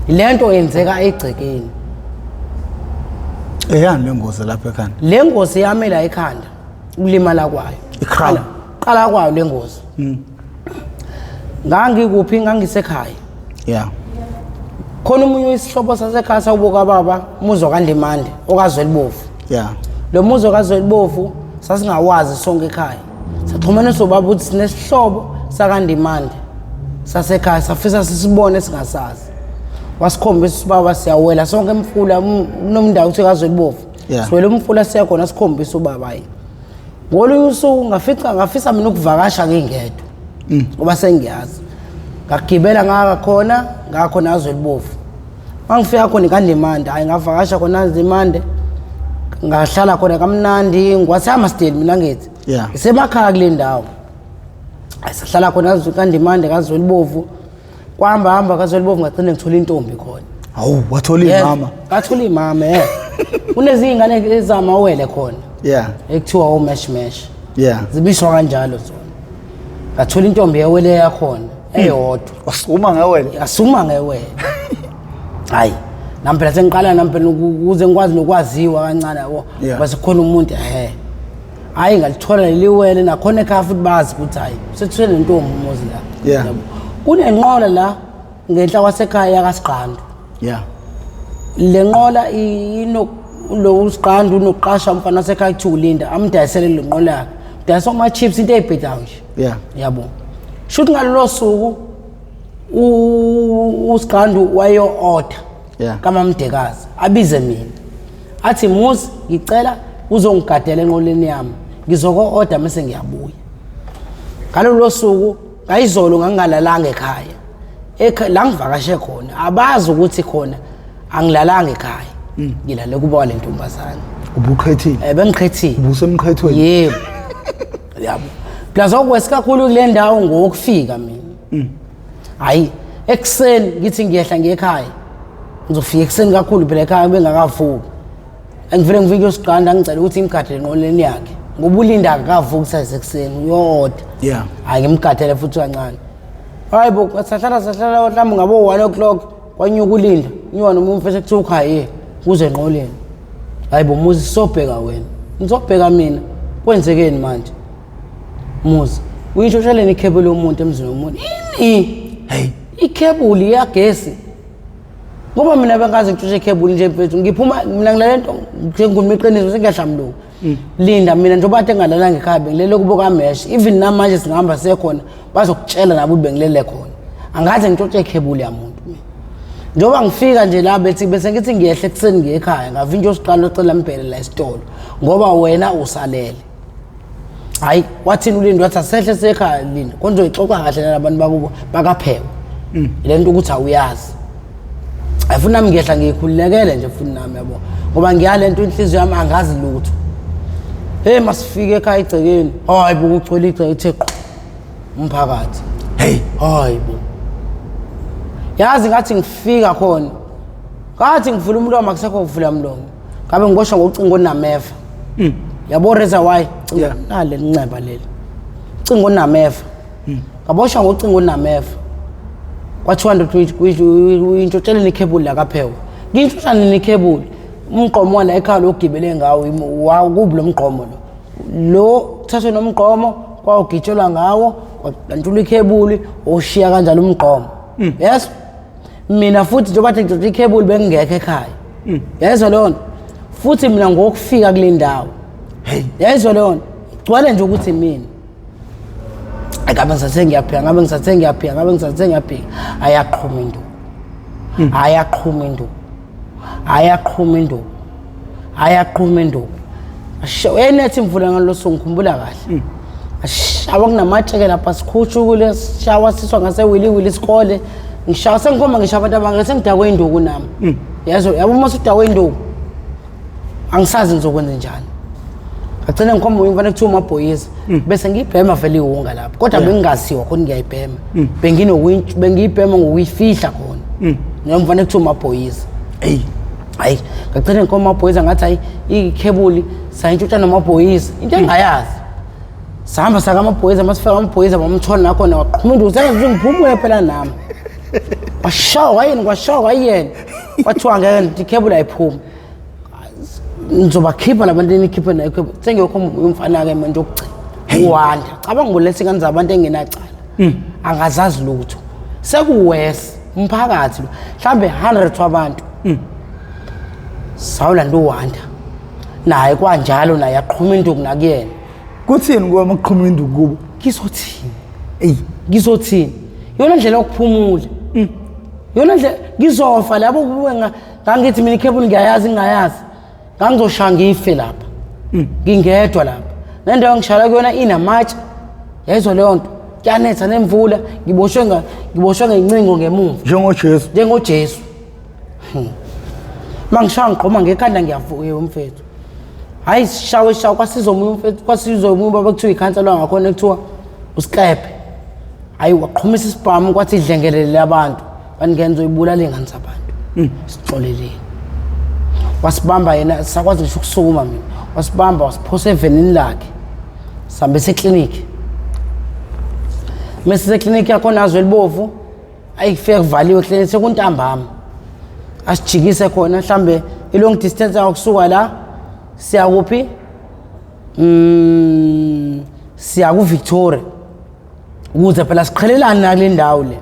le nto yenzeka egcekeni. Eyani le ngozi lapha ekhanda? Le ngozi yami la ekhanda, ukulimala kwayo. I-crown. Qala kwayo le ngozi, ngangikuphi? Ngangisekhaya. Khona omunye isihlobo sasekhaya sawubuka baba, umuzi wakandimande okazwelibovu. Lo muzi okazwelibovu sasingawazi sonke ekhaya. Saxhumaniswa ubaba ukuthi sinesihlobo sakandimande sasekhaya, safisa sisibone singasazi. Wasikhombisa ubaba, siyawela sonke emfula kunomndawo kuthiwa kazwelibovu. Siwela umfula siya khona, sikhombisa ubaba. Hayi, ngolunye usuku ngafica ngafisa mina ukuvakasha ngingedwa ngoba sengiyazi. Ngagibela ngaka khona ngakhona azwelibovu. Mangifika khona kandimande, hayi, ngavakasha khona andimande, ngahlala khona kamnandi ngwasehammerstein mina ngithi isemakhaya kule ndawo. Hayi, sahlala khona kandimande kazwelibovu, kwahamba hamba kazwelibovu, ngagcine ngithola intombi khona. Hawu, wathola imama? Ngathola imama, kunezinye iy'ngane ezamawele khona ekuthiwa omesh mesh, zibiswa kanjalo zona. Ngathola intombi yewele yakhona. Eyodwa. Wasukuma ngewele. Yasukuma ngewele. Hayi, nami phela sengiqala nami phela ukuze ngikwazi nokwaziwa kancane yabo. Ngoba sekukhona umuntu ehe. Hayi ngalithola leli wele nakhona ekhaya futhi bazi ukuthi hayi sethule nentombi umuzi la. Yabo. Kunenqola la ngenhla kwasekhaya yakaSigqandu. Le nqola ino lo uSigqandu unokuqasha umfana wasekhaya kuthiwa uLinda amdayisele le nqola yakhe. Udayisa ama-chips into eyibhedayo nje. Yabo. Shuthi ngalolo suku uSigqandu wayo-order kaMamdekazi abize mina athi Muzi ngicela uzongigadela enqoleni yami ngizoko-order mese ngiyabuya. Ngalolo suku ngayizolo ngangingalalanga ekhaya. La ngivakashe khona abazi ukuthi khona angilalanga ekhaya. Ngilale kuba le ntombazane. Ubuqhethile. Bengiqhethile. Ubusemqhethweni. Yebo. Yabo. Plus okwesi kakhulu kule ndawo ngokufika mina. Hayi ekuseni ngithi ngiyehla ngiye ekhaya. Ngizofika ekuseni kakhulu phela ekhaya bengakavuki. Angivele ngifike uSigqanda ngicela ukuthi ngimgadele enqoleni yakhe. Ngoba uLinda akakavuki sasekuseni uyoda. Hayi ngimgadele futhi kancane. Hayi bo sahlala sahlala mhlawumbe ngabo 1 o'clock kwanyuka uLinda. Nyuka noma umfese kuthiwa ukhaye kuze enqoleni. Hayi bo Muzi sobheka wena. Ngizobheka mina. Kwenzekeni manje? Muzi, uyintshontsheleni ikhebuli yomuntu emzini womuntu? Ini? Hey, ikhebuli yagesi. Ngoba mina bengazi ngitshontshe ikhebuli nje mfethu, ngiphuma mina ngilale nto njengoba iqiniso sengiyahlambuluka. Linda mina njengoba kade ngingalalanga ekhaya bengilele kubo kaMesh. Even namanje singahamba siye khona bazokutshela nabo ukuthi bengilele khona. Angaze ngitshontshe ikhebuli yamuntu mina. Njengoba ngifika nje la bethi bese ngithi ngiyehla ekuseni ngiye ekhaya ngavinjwa usiqalo ocela mbhele la esitolo ngoba wena usalele. Hayi wathini uLinda wathi asehle sekhaya Linda konje uyixoxa kahle nalabantu bakubo bakaphekwa. Le nto ukuthi awuyazi. Ayifuna nami ngiyehla ngiyikhululekele nje futhi nami yabo ngoba ngiyale nto inhliziyo yami angazi lutho. Hey masifike ekhaya igcekeni hayi bo kugcwele igceke ithe qhu umphakathi. Hey hayi bo. Yazi ngathi ngifika khona ngathi ngivula umlomo akusekho kuvula umlomo. Ngabe ngiboshwa ngocingo onameva. Yabo Reza why? Nale nceba leli. Ucingo onameva. Ngaboshwa ngocingo onameva. Kwathiwa ndoda uyintshotsheleni ikhebuli la kaPhewa. Ngintshotshani ikhebuli. Umgqomo wala ekhaya lo ogibele ngawo wakubi lo mgqomo lo. Lo kuthathwe nomgqomo kwawugitshelwa ngawo kwantula ikhebuli oshiya kanjalo umgqomo. Yes. Mina futhi njengoba kade ngitshontsha ikhebuli bengingekho ekhaya. Yayizwa leyo nto. Futhi mina ngokufika kule ndawo. Hey. Yayizwa leyo nto. Gcwele nje ukuthi mina. Ngabe ngisathe ngiyaphika, ngabe ngisathe ngiyaphika, ngabe ngisathe ngiyaphika. Ayaqhuma induku. Ayaqhuma induku. Ayaqhuma induku. Ayaqhuma induku. Uyayinethi imvula ngalolo suku ngikhumbula kahle. Ashawa kunamatsheke lapha sikhutshukule sishawa siswa ngasewiliwili isikole. Ngishawa sengikhomba ngisho abantu abange sengidakwe induku nami. Yazo yabo uma usudakwe induku angisazi ngizokwenza njani. Ngagcina ngikhomba umfana kuthiwa uMabhoyisa bese ngiyibhema vele iwunga lapho kodwa bengingaziwa khona ngiyayibhema. Bengiyibhema ngokuyifihla khona. Nomfana kuthiwa uMabhoyisa. Hey. Hayi ngagcina ngikhomba uMabhoyisa ngathi hayi ikhebuli sayintshotsha noMabhoyisa into engayazi. Sahamba saka amabhoyisa masifika amabhoyisa bamthola nakhona waqhuma induku sengathi ngiphumule phela nami. Kwashawa kwayena kwashawa kwayena. Kwathiwa ngeke ngithi ikhebuli ayiphumi. Ngizobakhipha labantu enikhiphe nayo ikhebuli. Sengiyokhomba umfana ke manje okugcina. Uwanda. Cabanga ngoletha ingane zabantu engenacala. Angazazi lutho. Sekuwes umphakathi lo. Mhlambe 100 wabantu. Sawulanda uWanda. Naye kwanjalo naye aqhuma induku nakuyena. Kuthini kuwe uma kuqhuma induku kubo? Ngizothini? Ey, ngizothini? Yona ndlela yokuphumula. Yona ndlela ngizofa lapho kuwe ngangithi mina ikhebuli ngiyayazi ngingayazi. Ngangizoshaya ngife lapha. Ngingedwa lapha. Nendawo engishala kuyona inamatshe. Yayizwa leyo nto. Kuyanetha nemvula, ngiboshwe ngencingo ngemuva. NjengoJesu. NjengoJesu. Mangishaya ngigqoma ngekhanda ngiyavuka umfethu. Hayi sishawe shawe kwasiza omunye umfethu, kwasiza omunye ubaba kuthiwa ikhansela ngakhona kuthiwa uSiklephe. Hayi waqhumisa isibhamu kwathi idlengelele abantu. Bangenza uyibulala ingane zabantu. Sixoleleni. Wasibamba yena sakwazi ngisho ukusukuma mina. Wasibamba wasiphosa evenini lakhe. Sambe seklinikhi. Mese seklinikhi yakhona Azwelibovu, ayifike kuvaliwe eklinikhi sekuntambama. Asijikise khona mhlambe i-long distance akusuka la siya kuphi? Siya ku-Victoria. Ukuze phela siqhelelane nakule ndawo le.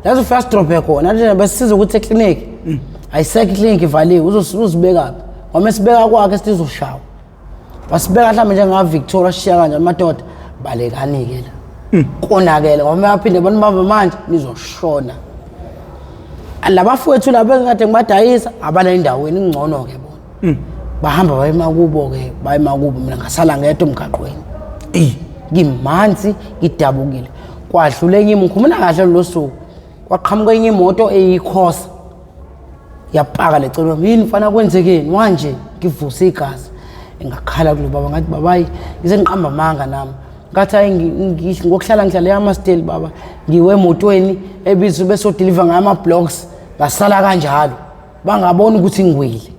Lazo ufika sidrobhe khona nje besisiza ukuthi eklinikhi. Ayisekho iklinikhi ivaliwe uzibeka phi? Ngoba sibeka kwakhe sizoshawa. Wasibeka mhlawumbe njenga Victoria sishiya kanje amadoda balekani-ke la. Konakele ngoba bayaphinde banibamba manje nizoshona. Labafowethu laba engikade ngibadayisa abala endaweni ingcono-ke bona. Bahamba baye emakubo-ke baye emakubo mina ngasala ngedwa emgaqweni. Ngimanzi ngidabukile. Kwadlula enye ngikhumula kahle lolo suku. Kwaqhamuka enye imoto eyikhosa. Yapaka le celo yini mfana kwenzekeni wanje ngivuse igazi. Ngakhala kulo baba ngathi babayi ngize ngiqamba amanga nami. Ngathi hayi ngokuhlala ngihlale amasteli baba ngiwe emotweni ebizwe bese deliver ngama blocks ngasala kanjalo bangabona ukuthi ngiwile.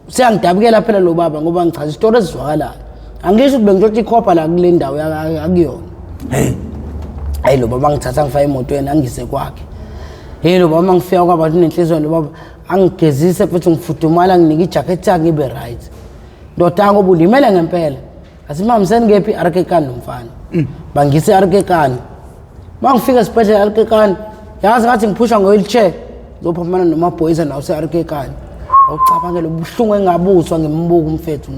Siyangidabukela phela lo baba ngoba ngichaza isitori esizwakalayo. Angisho ukuthi bengitshontsha ikhopha la kule ndawo akuyona. Hey. Hayi lo baba ngithatha ngifake emotweni angise kwakhe. Hey lo baba ngifika kwabantu nenhliziyo lo baba angigezise futhi ngifudumala nginike ijacket yakhe ngibe right. Ndoda ngoba ulimele ngempela. Athi mama seningephi Arkekani nomfana. Bangise Arkekani. Mangifika esibhedlela Arkekani yazi ngathi ngiphusha nge-wheelchair ngizophambana nomabhoyisa nawo se-Arkekani. Awucabangela ubuhlungu engabuzwa ngimbuka umfethu.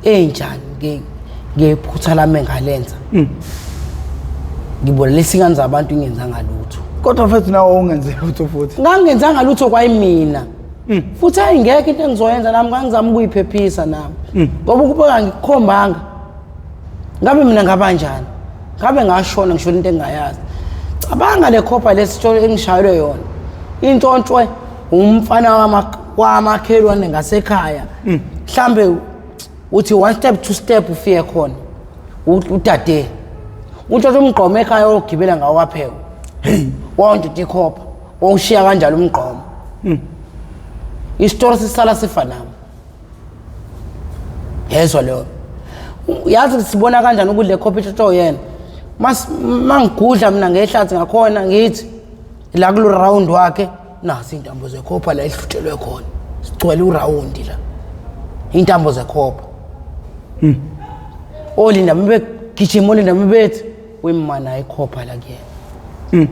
Enjani ngephutha lami engalenza. Ngibonela ingane zabantu ingenzanga lutho. Kodwa mfethu nawe ungenze lutho futhi. Ngangenzanga lutho kwayimina. Futhi ayingekho into engizoyenza nami ngangizama ukuyiphephisa nami. Ngoba ukuba ngikukhombanga ngabe mina ngabanjani? Ngabe ngashona ngisho into engingayazi. Cabanga le khopha lesitolo engishayelwe yona. Intshontshwe umfana wamakhelwane ngasekhaya. Mhlambe uthi one step two step ufike khona. Udade. Untshontshe umgqomo ekhaya ogibela ngawo waphekwa. Wawuntshontsha ikhopha. Wawushiya kanjalo umgqomo. Isitori sisala sifa nami. Yezwa leyo. Yazi sibona kanjani ukuthi le khopha itshotshwa yena. Mangigudla mina ngehlathi ngakhona ngithi la kulo round wakhe nasi intambo zekhopha la ehlutshelwe khona. Sigcwele uround la. Intambo zekhopha. Olinda mbe gijima olinda mbethi wemana ikhopha la kuyena.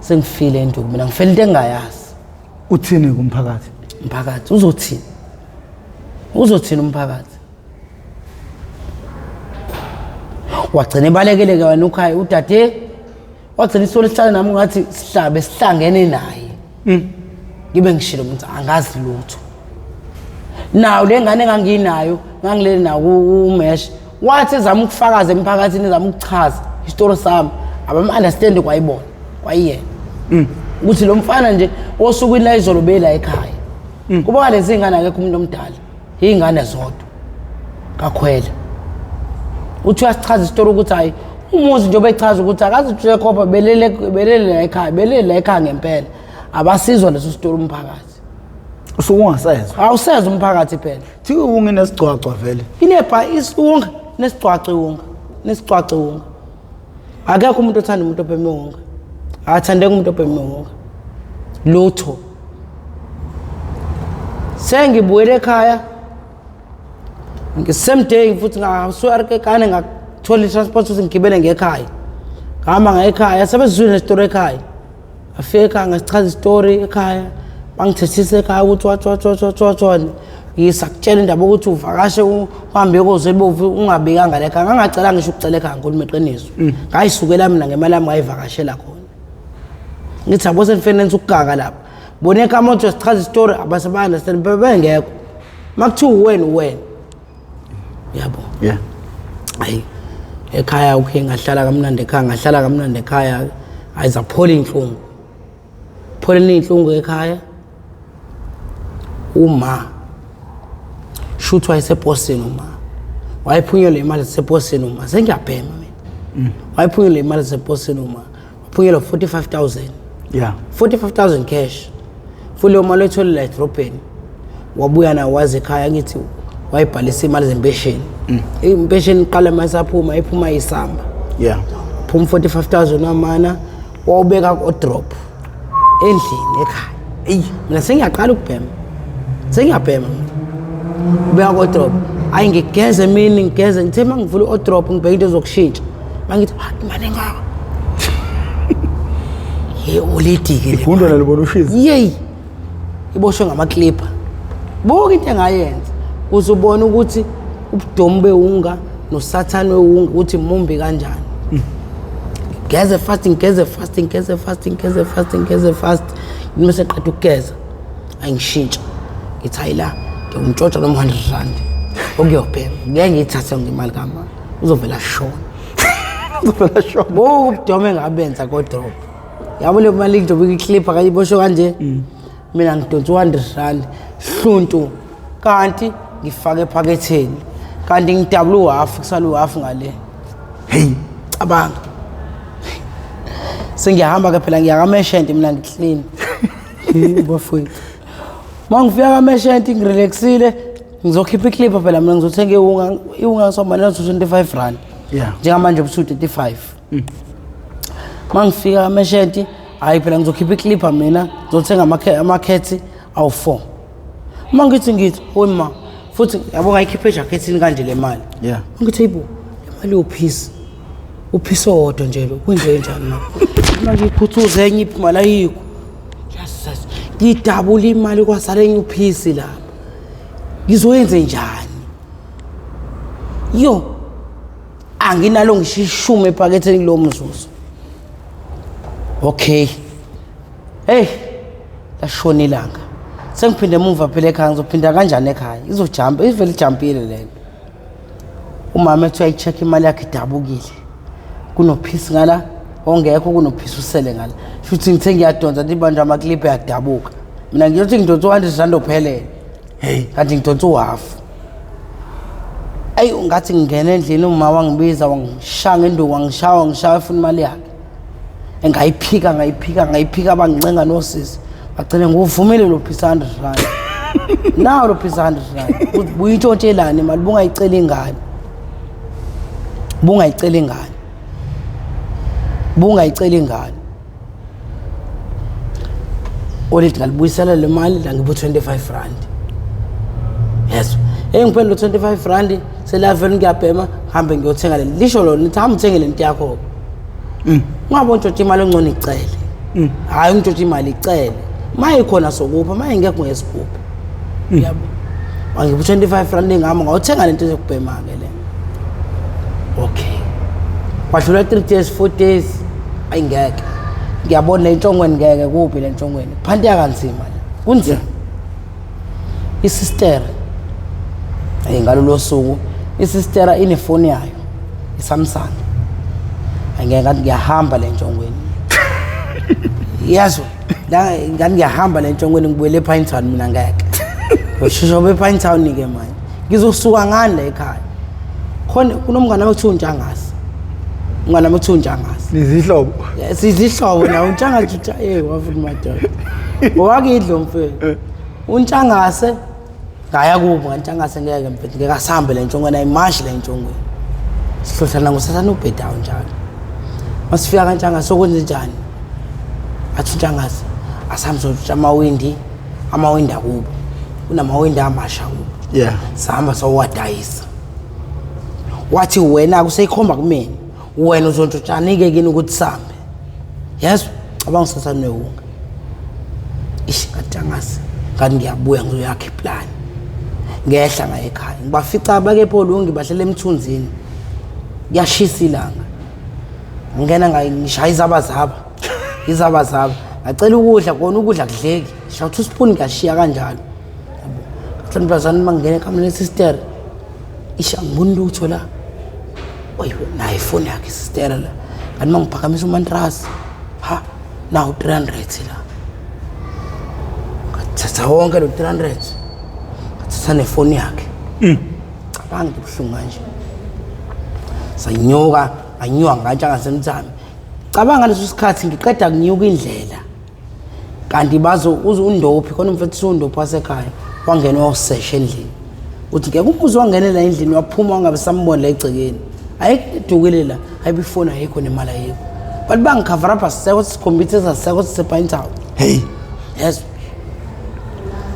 Sengifile induku mina ngifela into engingayazi. Uthini kumphakathi? Umphakathi uzothini? Uzothini umphakathi? Wagcina ebalekele ke wena ukhaya udade wagcina isolo sihlale nami ngathi sihlabe sihlangene naye. Ngibe ngishilo ukuthi angazi lutho. Nawo le ngane enganginayo ngangilele nawo umesh wathi ezama ukufakaza emphakathini ezama ukuchaza isitori sami abam-understand kwayibona kwayiyena ukuthi lo mfana nje osukwini la izolo bela ekhaya. Kuba lezi ngane akekho umuntu omdala, iy'ngane zodwa kakhwela. Uthi uyasichaza isitori ukuthi hayi umuzi njengoba echaza ukuthi akazi khopha belele belele la ekhaya belele la ekhaya ngempela. Abasizwa leso sitori umphakathi. Usuke ungasezwa. Awusezwa umphakathi phela. Thi ungenesigcwagcwa vele. Inebha isiwunga nesigcwagcwa iwunga nesigcwagcwa iwunga. Akekho umuntu othanda umuntu obhema iwunga. Akathandeki umuntu obhema iwunga. Lutho. Sengibuyele ekhaya same day futhi ngasuka Arkekane ngathola i-transport ukuthi ngigibele ngekhaya. Ngahamba ngekhaya sebezizwile nesitori ekhaya. Afika ekhaya ngasichaza isitori ekhaya bangithethisa ekhaya ukuthi wathi wathi wathi wathi wathi wathi ngisakutshela indaba ukuthi uvakashe uhambe koZwelibovu ungabikanga la ekhaya. Ngangacela ngisho ukucela ekhaya ngikhuluma iqiniso. Ngayisukela mina ngemali yami ngayivakashela khona. Ngithi yabo senifike nenza ukuganga lapha. Bona ekhaya uma uthi sichaza isitori abase ba-understand bengekho. Makuthiwa uwena uwena. Yabo. Yeah. Hayi ekhaya ukhe ngahlala kamnandi ekhaya ngahlala kamnandi ekhaya ayizaphola inhlungu. Pholeni inhlungu ekhaya. Uma shuthi wayeseposini uma wayephunyelwe imali zaseposini uma sengiyabhema mina. Wayephunyelwe imali zaseposini uma waphunyelwa 45,000. Yeah. 45,000 cash. Futhi leyo mali oyitholela la edrobheni wabuya nawo waze ekhaya ngithi wayibhalisa imali zempesheni. Impesheni iqala mayisaphuma iphuma isamba. Yeah. Waphuma 45000 wamana wawubeka ku-drop endlini ekhaya. Eyi, mina sengiyaqala ukubhema, sengiyabhema mina. Ubeka ku-drop, ayi ngigeze emini, ngigeze, ngithe uma ngivula u-drop ngibheke into ezokushintsha, mangithi ha, imali engaka ye oledi-ke le. Igundwana libona ushizi. Yeyi, iboshwe ngamaklipha. Buka into engayenza ukuze ubone ukuthi ubudomu bewunga nosathane wewunga ukuthi mumbi kanjani. Ngigeze fast, ngigeze fast, ngigeze fast, ngigeze fast, ngigeze fast. Mase qeda ukugeza, ayingishintsha, ngithi hayi la ngiyomntshontsha noma 100 rand okuyobhema, ngeke ngiyithathe ngemali kama, uzovela shona. Uzovela shona. Buka ubudomu engabenza kodrop. Yabo le mali njengoba iklipha kayiboshwe kanje, mina ngidonsa u-100 rand hluntu, kanti ngifake ephaketheni, kanti ngidabula uhafu, kusala uhafu ngale. Hey. Cabanga, sengiyahamba-ke phela, ngiya kameshente mina, ngi-clean bafowethu. Uma ngifika kameshente ngirelaxile, ngizokhipha iklipha phela mina, ngizothenga iwunga. Iwunga somanela 25 rand. Njengamanje busu-35. Uma ngifika kameshenti, hhayi phela ngizokhipha iklipha mina, ngizothenga amakhethi awu-4. Uma ngithi oyi ma, futhi yabo ngayikhipha ejakhethini kanje le mali. Ngithi hayibo, le mali yophisi, uphisi owodwa nje lo, kwenze njani ma? Uma ngiyikhuthuza enye imali ayikho. Yes, yes. Ngidabula imali kwasala enye uphisi lapha, ngizoyenze njani? Yo, anginalo ngisho ishumi ephaketheni kulowo mzuzu. Okay, hey, lashona ilanga, sengiphinde emuva phela ekhaya. Ngizophinda kanjani ekhaya? Izojampa, ivele ijampile lento. Umama ethi uyayi-check imali yakhe, idabukile, kunophisi ngala ongekho, kunophisi usele ngala. Shuthi ngithe ngiyadonsa, ndibanjwa amakliphu, yadabuka. Mina ngiyothi ngidonsa u-100 rand ophelele. Hey. Kanti ngidonsa uhafu. Ayi, ngathi ngingena endlini, uma wangibiza, wangishaya ngenduku, wangishaya, wangishaya, efuna imali yakhe. Engayiphika, ngayiphika, ngayiphika, bangincenga nosisi, bagcine ngiwuvumile lo phisa 100 rand. Nawo lo phisa 100 rand buyintshontshelani imali? Bungayicela ingane, bungayicela ingane, bungayicela ingane. Olithi ngalibuyisela le mali la, ngipho 25 rand. Yes, engiphele lo 25 rand, selavele ngiyabhema, ngihambe ngiyothenga le. Lisho lona lithi hamba uthenge lento yakho. Ungabe untshontsha imali, ongcono icele. Hhayi, untshontsha imali, icele. Ma ikhona sokupha, ma ingekho ngesiguphi. Yabo, wangipha u-25 rand, engihamba ngawuthenga lento ezokubhema-ke le. Okay, kwadlula 3 days, 4 days, ayingeke ngiyabona le ntshongweni, ngeke kuphi le ntshongweni, phanti kanzima la, kunzima. Isister, ayi, ngalolo suku isistera inefoni yayo iSamsung, angeke ngathi ngiyahamba le ntshongweni, yazo la ngathi ngiyahamba le ntshongweni, ngibuyele ePinetown mina, ngeke ngoshusha bePinetown ke manje, ngizosuka ngani la ekhaya? Khona kunomngane wami kuthiwa uNtshangase, umngane wami kuthiwa uNtshangase. Nizihlobo? Sizihlobo nawe uNtshangase, eh, wafuthi madoda ngowakidlo mfethu uNtshangase. Ngaya kubo ngaNtshangase, ngeke mfethu, ngeke asahambe le ntshongweni, ayimashi le ntshongweni, sihlohlana ngosathane ubhedayo njalo. Masifika kaNtshangase, sokwenze njani? Athi uNtshangase asihambe sotsha amawindi, amawindi akubo, kunamawindi amasha kubo. Sahamba sowadayisa. Wathi wena kuseyikhomba kumina, wena uzontshotshani-ke kini ukuthi sambe? Yes, cabanga usathane wewunga. Ish, ngathi angazi, ngathi ngiyabuya ngizoyakha iplani. Ngehla ngaye ekhaya, ngibafica bakepholungi, bahlele emthunzini, kuyashisa ilanga. Ngingena ngishaya izabazaba, izabazaba, ngacela ukudla kona, ukudla kudleki, shaya uspoon, ngiyashiya kanjalo. Yabo, mhlawumbe uma ngingena ekamereni sister, ish, angiboni lutho la. Oyi, nayo ifoni yakhe isistera la. Kanti uma ngiphakamisa umantrasi, ha, nawu 300 la. Ngathatha wonke lo 300, ngathatha nefoni yakhe. Cabanga kubuhlungu kanje. Sanyuka, nganyuka ngantsha ngasemthami. Cabanga leso sikhathi ngiqeda kunyuka indlela, kanti bazo uze undophi khona umfethu, undophi wasekhaya, wangena wawusesha endlini, uthi ngeke umuzi, wangenela endlini, waphuma, wangabe sambona la egcekeni. Ayikho edukile la, hayibe ifoni ayikho nemali ayikho. But bangicover up, asisekho sikhombisa, asisekho sisepine. Hey. Yes,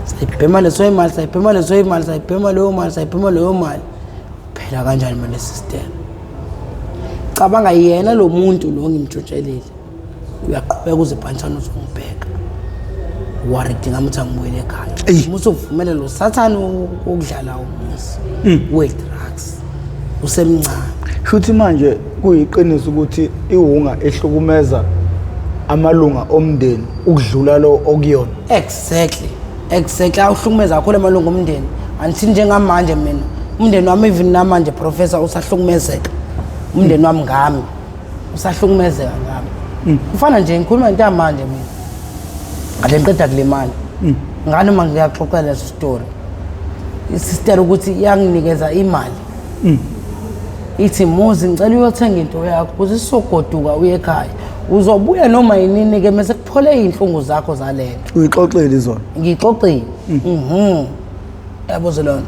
sayibhema leso imali, sayibhema leso imali, sayibhema leyo mali, sayibhema leyo mali. Phela kanjani manje system? Cabanga, yena lo muntu lo ngimtshontshelile uyaqhubeka uze ebhantshana uzongibheka, worried ngami ukuthi angibuyele ekhaya. Eyi. Musa uvumele lo sathane wokudlala umuzi we-drugs usemncane. Shuthi manje kuyiqiniso ukuthi iwunga ehlukumeza amalunga omndeni ukudlula lo okuyona. Exactly, awuhlukumeza kakhulu amalungu omndeni. Angithi njengamanje mina umndeni wami, even namanje, professor, usahlukumezeka umndeni wami ngami, usahlukumezeka ngami. Kufana nje ngikhuluma into yamanje, mina kade ngiqeda kulimala ngani. Uma ngiyaxoxela leso story, isister ukuthi iyanginikeza imali, ithi, "Muzi, ngicela uyothenga into yakho ukuze sizogoduka uye ekhaya. Uzobuya noma yinini-ke mese kuphole iy'nhlungu zakho zalento." Uyixoxele izona? Ngixoxile. Yabo leyo nto,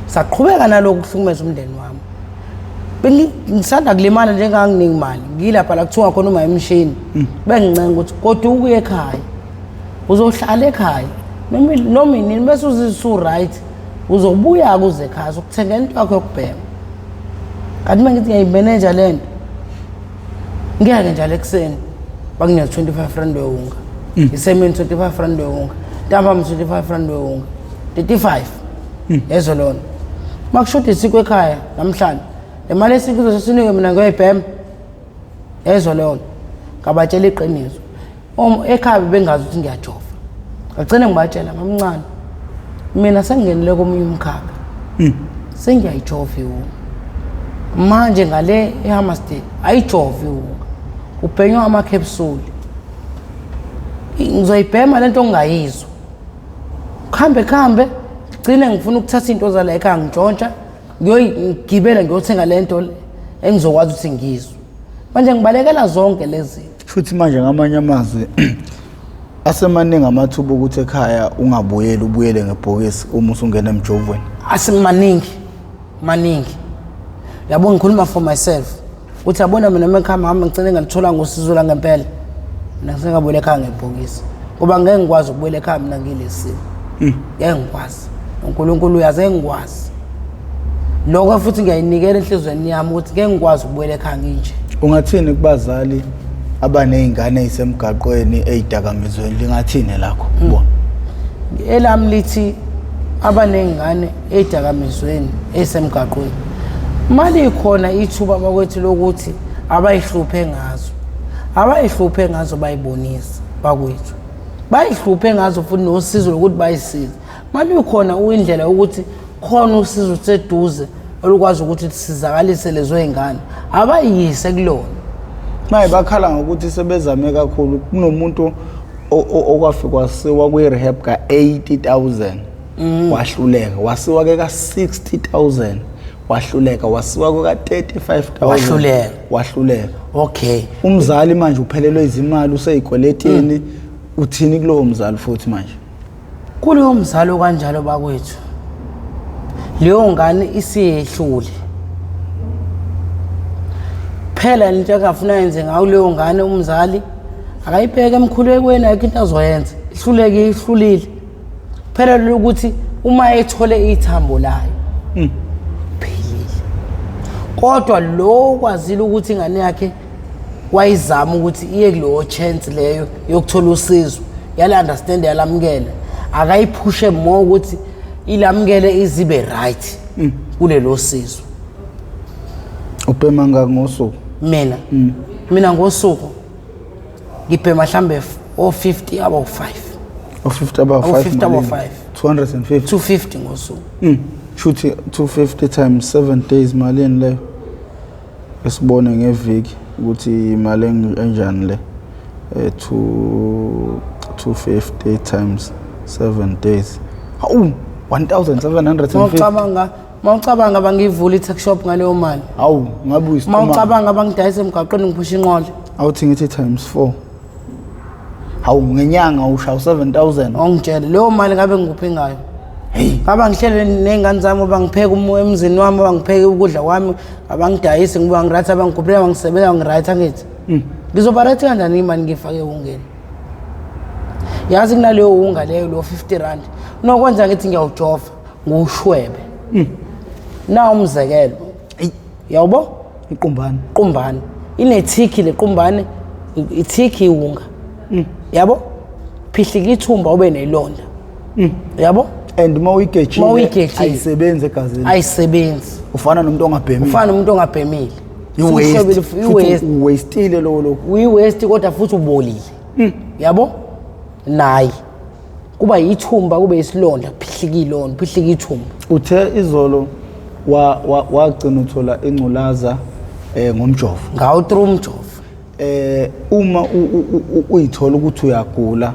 saqhubeka nalokhu kuhlukumeza umndeni wami. Ngisanda kulimala njenganginingi imali, ngilapha la kuthiwa khona uma emshini, bengincenga ukuthi kodwa uye ekhaya, uzohlala ekhaya noma inini bese uzisu-right, uzobuya kuze ekhaya sokuthengela into yakho yokubhema. Kanti uma ngithi ngiyayimeneja le nto, ngiyake njalo ekuseni bakunika R25 wewunga, isemini R25 wewunga, ntambama R25 wewunga, 35 yezo lona. Uma kushoda isiko ekhaya namhlanje, le mali esiko izosesinike mina ngiyoyibhema yezo leyo nto. Ngabatshela iqiniso. Ekhaya bebengazi ukuthi ngiyajova. Ngagcine ngibatshela, "Mamncane, mina sengingenile komunye umkhakha, sengiyayijova iwunga manje." Ngale eHammarsdale ayijova iwunga, kubhenywa ama-capsule. Ngizoyibhema lento ongayizwa, kuhambe kuhambe, gcine ngifuna ukuthatha into zala ekhaya, ngintshontsha, ngiyogibela ngiyothenga lento engizokwazi ukuthi ngizwe. Manje ngibalekela zonke lezi zinto. Futhi manje ngamanye amazwi asemaningi amathuba ukuthi ekhaya ungabuyeli, ubuyele ngebhokisi uma usungena emjovweni. Asemaningi, maningi. Yabo, ngikhuluma for myself ukuthi yabona mina uma ekhaya hamba ngigcine ngalitholanga usizo langempela, mina sengabuyela ekhaya ngebhokisi, ngoba ngeke ngikwazi ukubuyela ekhaya mina ngilesi simo. Ngeke ngikwazi, uNkulunkulu uyazi, ngeke ngikwazi lokho. Futhi ngiyayinikela enhliziyweni yami ukuthi ngeke ngikwazi ukubuyela ekhaya nginje. Ungathini kubazali abaney'ngane ey'semgaqweni, ey'dakamizweni? Lingathini lakho kubona? Elami lithi abaney'ngane ey'dakamizweni ey'semgaqweni, mali khona ithuba bakwethu lokuthi abayihluphe ngazo, abayihluphe ngazo, bayibonise bakwethu, bayihluphe ngazo, futhi nosizo lokuthi bayisize. Mali khona indlela yokuthi khona usizo seduze olukwazi ukuthi lisizakalise lezo y'ngane, abayise kulona. Maye bakhala ngokuthi sebezame kakhulu. Kunomuntu okwafika wasiwa kwi-rehab ka-80,000, wahluleka. Wasiwa ke ka-60,000, wahluleka. Wasiwa ka-35,000. Wahluleka. Wahluleka. Okay. Umzali manje uphelelwe izimali, usey'kweletini. Uthini kulowo mzali futhi manje? Kulowo mzali kanjalo bakwethu, leyo ngane isiyehlule phela. Into engafuna yenze ngayo leyo ngane, umzali akayibheke emkhulekweni, ayikho into azoyenza. Ihluleke, ihlulile phela lokuthi uma ethole ithambo layo phelile. Kodwa lo kwazile ukuthi ingane yakhe wayizama ukuthi iye kulowo chance leyo yokuthola usizo, yala understand, yalamukela, akayiphushe more ukuthi ilamukele, izibe right kulelo sizo. Ubhema ngaki ngosuku? Mina ngosuku ngibhema mhlambe o-50 abo-5. O-50 aba 5? O-50 abo 5. 250. 250 ngosuku. Shuthi 250 times 7 days malini leyo? Esibone ngeviki ukuthi imali enjani le. 2 250 times 7 days. Hawu, 1750. Mawucabanga bangivula i-tuck shop ngaleyo mali. Hawu, ngabe uyisiqhuma. Mawucabanga bangidayisa emgaqweni, ngiphusha inqola. Awuthi ngithi times 4. Hawu, ngenyanga usha 7000. Ongitshele leyo mali ngabe ngikuphi ngayo? Hey. Baba ngihlele ney'ngane zami, bangipheka emzini wami, bangipheke ukudla kwami, abangidayisi, ngiba ngiright, abangigubhela, bangisebenza, ngiright angithi. Ngizoba right kanjani imali ngiyifake ewungeni? Yazi kunaleyo wunga leyo lo 50 rand. Unokwenza ngithi ngiyawujova, ngiwushwebe. Na umzekelo. Eyi. Yawubo? Iqumbane. Qumbane. Inethiki le qumbane, ithiki iwunga. Yabo? Phihlika ithumba ube nelonda. Yabo? And uma uyigejile Uma uyigejile. ayisebenzi egazini. Ayisebenzi. Ufana nomuntu ongabhemile. Ufana nomuntu ongabhemile. I-waste. Usushwebile, Futhi i-waste. uwastile lowo lokhu. Uyi-waste kodwa futhi ubolile. Yabo? Nayi. Kuba yithumba kube isilonda, phihlika ilonda, phihlika ithumba. Uthe izolo wagcina uthola ingculaza ngomjovo. Ngawo through umjovo. Uma uyithola ukuthi uyagula,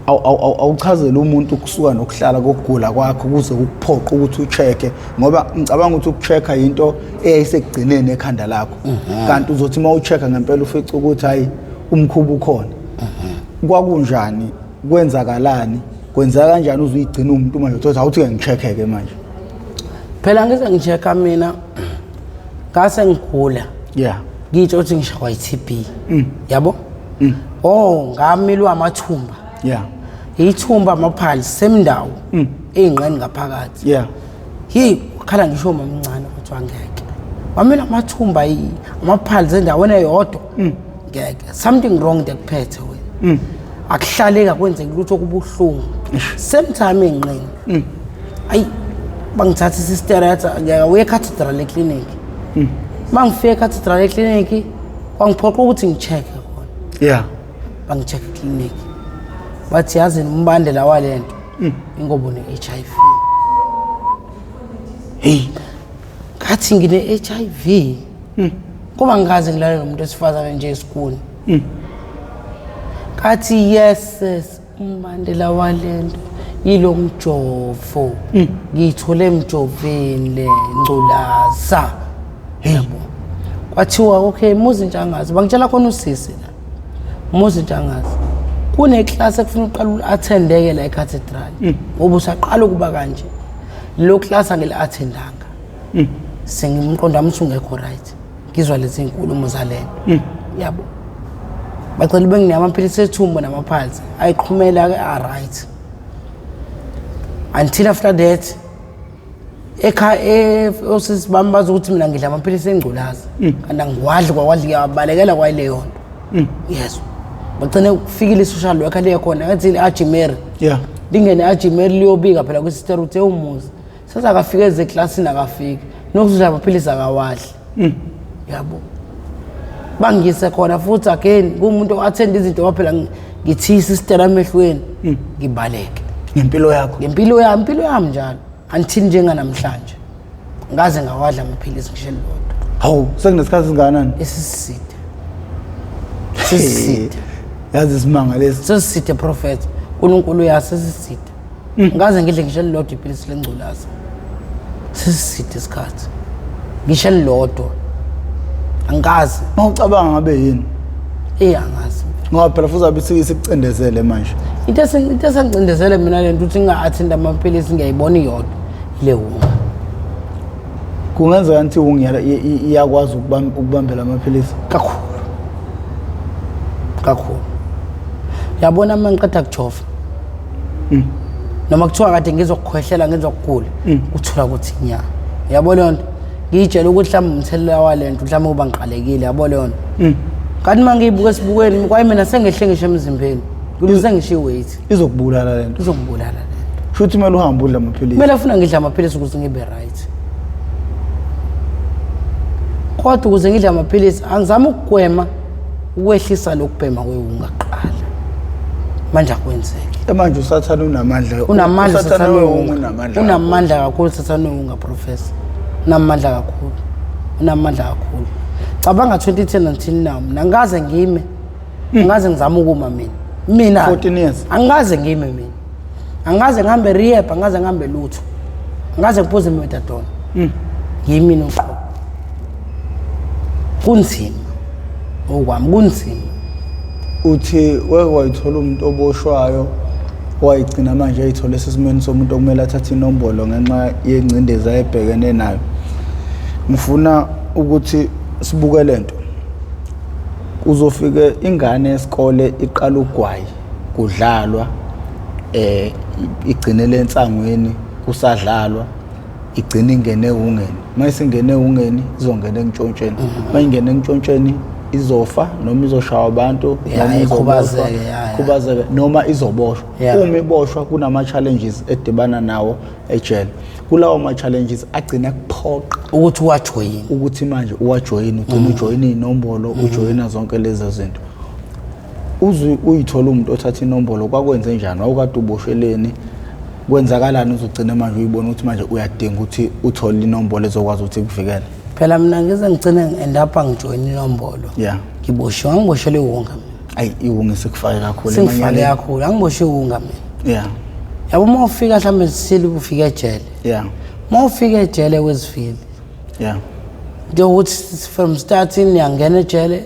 awuchazele umuntu ukusuka nokuhlala kokugula kwakho kuze kukuphoqe ukuthi ucheck-e, ngoba ngicabanga ukuthi ukucheck-a into eyayisekugcineni ekhanda lakho. Kanti uzothi uma ucheck-a ngempela ufice ukuthi hayi umkhuba ukhona. Kwakunjani, kwenzakalani, kwenzeka kanjani uze uyigcine umuntu manje uthi awuthi ke ngicheck-e ke manje? Phela ngize ngicheck-a mina ngase ngigula. Ngitsho ukuthi ngishaywa i-TB. Yabo? Oh, ngamilwa amathumba. Ithumba amaphali semndawo. Eyingqeni ngaphakathi. Hey, khala ngisho mamncane ukuthi angeke. Wamila amathumba amaphali endaweni eyodwa. Ngeke. Something wrong ndekuphethe wena. Akuhlaleka kwenzeka lutho kubuhlungu. Same time engqeni. Ayi, bangithatha isister yathi ngeke uye eCathedral eclinic. Mangifika eCathedral eclinic kwangiphoqa ukuthi ngicheck khona. Bangicheck eclinic. Bathi yazi umbandela walento ingoba une HIV. Hey, ngathi ngine HIV. Kuba ngikaze ngilale nomuntu wesifazane nje esikuni. Ngathi yes sis, umbandela walento yilo mjovo. Ngiyithole emjoveni le ngculaza. Yabo. Kwathiwa okay Muzi Ntshangase, bangitshela khona usisi la. Muzi Ntshangase. Kune class ekufuna uqala uattendeke la eCathedral. Ngoba usaqala ukuba kanje. Lo class angili-attendanga. Sengimqonda wami usungekho right. Ngizwa lezi inkulumo zalento. Yabo. Bacela benginike amaphilisi ethumbu namaphansi. Ayiqhumela ke a right. Until after that ekhaya osisi bami bazi ukuthi mina ngidla amaphilisi engculaza. Kanti angiwadli kwawadli ngiyabalekela kwayileyo nto. Yes. Bagcine kufikile i-social worker liye khona ngathi ajimeri. Lingene ajimeri liyobika phela kwisister uthe umuzi. Sasa akafike ezeklasini akafiki. Nokudla amaphilisi akawadli. Yabo. Bangise khona futhi again kumuntu o-attend izinto kwaphela ngithi sister emehlweni ngibaleke. Ngempilo yakho. Ngempilo yami, impilo yami njalo. Until njenganamhlanje. Ngaze ngawadla amaphilisi ngisho elilodwa. Hawu, sekunesikhathi singakanani? Esiside. Sesiside. Yazi isimanga lesi. Sesiside prophet. uNkulunkulu uyazi sesiside. Ngaze ngidle ngisho elilodwa iphilisi lengculaza. Sesiside isikhathi. Ngisho elilodwa. Angikaze. Mawucabanga ngabe yini? Angazi. Ngoba phela futhi abe sikucindezele manje. Into esengicindezele mina lento ukuthi nginga-attend amaphilisi ngiyayibona iyodwa ile wunga. Kungenzeka ukuthi wunga iyakwazi ukubambela amaphilisi? Kakhulu. Kakhulu. Yabona uma ngiqeda kujova. Noma kuthiwa kade ngizokukhwehlela ngizokugula, uthola ukuthi nya. Yabo leyo nto? Ngiyitshela ukuthi mhlawumbe umthelela walento mhlawumbe kuba ngiqalekile, yabo leyo nto. Kanti uma ngiyibuka esibukweni kwaye mina sengehle ngisho emzimbeni. Ngiluse ngisho i-weight. Izokubulala lento. Izokubulala lento. Futhi kumele uhambe udle amaphilisi. Kumele ufuna ngidle amaphilisi ukuze ngibe right. Kodwa ukuze ngidle amaphilisi angizami ukugwema ukwehlisa lokubhema kwewunga kuqala. Manje akwenzeki. Manje uSathane unamandla. Unamandla uSathane uSathane wewunga wewunga. unamandla. Unamandla kakhulu uSathane wewunga professor. Unamandla kakhulu. Unamandla kakhulu. Cabanga 2010 until now mina angikaze ngime. Angikaze ngizame ukuma mina. Mina 14 years. Angikaze ngime mina. Angikaze ngihambe rehab, angikaze ngihambe lutho. Angikaze ngiphuze methadone. Ngimi noqobo. Kunzima. Okwami kunzima. Uthi wake wayithola umuntu oboshwayo Wayigcina manje eyithola esesimweni somuntu okumele athathe inombolo ngenxa yengcindezi ayebhekene nayo. Ngifuna ukuthi sibuke lento. Kuzofike ingane yesikole iqala ugwayi kudlalwa igcinele ensangweni kusadlalwa igcina ingene ewungeni. Uma isingene ewungeni izongena entshontsheni. Uma ingene entshontsheni izofa noma izoshawa abantu noma ikhubazeke, ya. Ikhubazeke noma izoboshwa. Uma iboshwa kunama challenges edibana nawo ejele. Kulawo ma challenges agcina kuphoqa ukuthi uwajoyine, ukuthi manje uwajoyine, ugcina ujoyine inombolo, ujoyina zonke lezo zinto. Uze uyithola umuntu othatha inombolo, kwakwenze njani? Wawukade ubosheleni? Kwenzakalani uzogcina manje uyibona ukuthi manje uyadinga ukuthi uthole inombolo ezokwazi ukuthi ikuvikele? Phela mina ngize ngigcine ngi-end up ngijoyina inombolo. Ngiboshiwe, angiboshelwe iwunga mina. Ayi, iwunga sikufake kakhulu. Singifake kakhulu, angiboshiwe iwunga mina. Yabo uma ufika mhlawumbe sisile ufika ejele. Uma ufika ejele wezifile. Njengokuthi from starting niyangena ejele,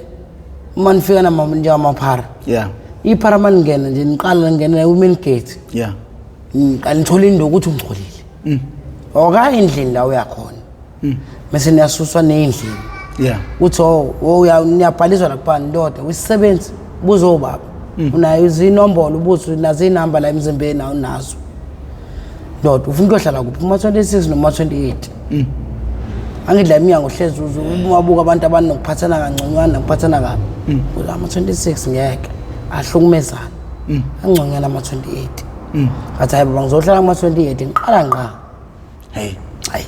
uma nifika nama njengamaphara. Iphara uma ningena nje niqala ningena ku-main gate. Niqala nithola indawo ukuthi ungcolile. Awukayi endlini la uyakhona. Bese niyasuswa nendlini. Uthi oh, niyabhaliswa lapha ndoda, usisebenzi buza obaba. Unayo izinombolo, ubuze nazo inamba la emzimbeni awunazo. Ndoda ufuna ukuyohlala kuphi? Kuma 26 noma 28. Angidla iminyango hlezi umabuka abantu abanokuphathana kangconywana nokuphathana kabi. Ama 26 ngeke ahlukumezana. Angconywana ama 28. Ngathi hayi baba ngizohlala kuma 28 ngiqala ngqa. Hey. Hayi.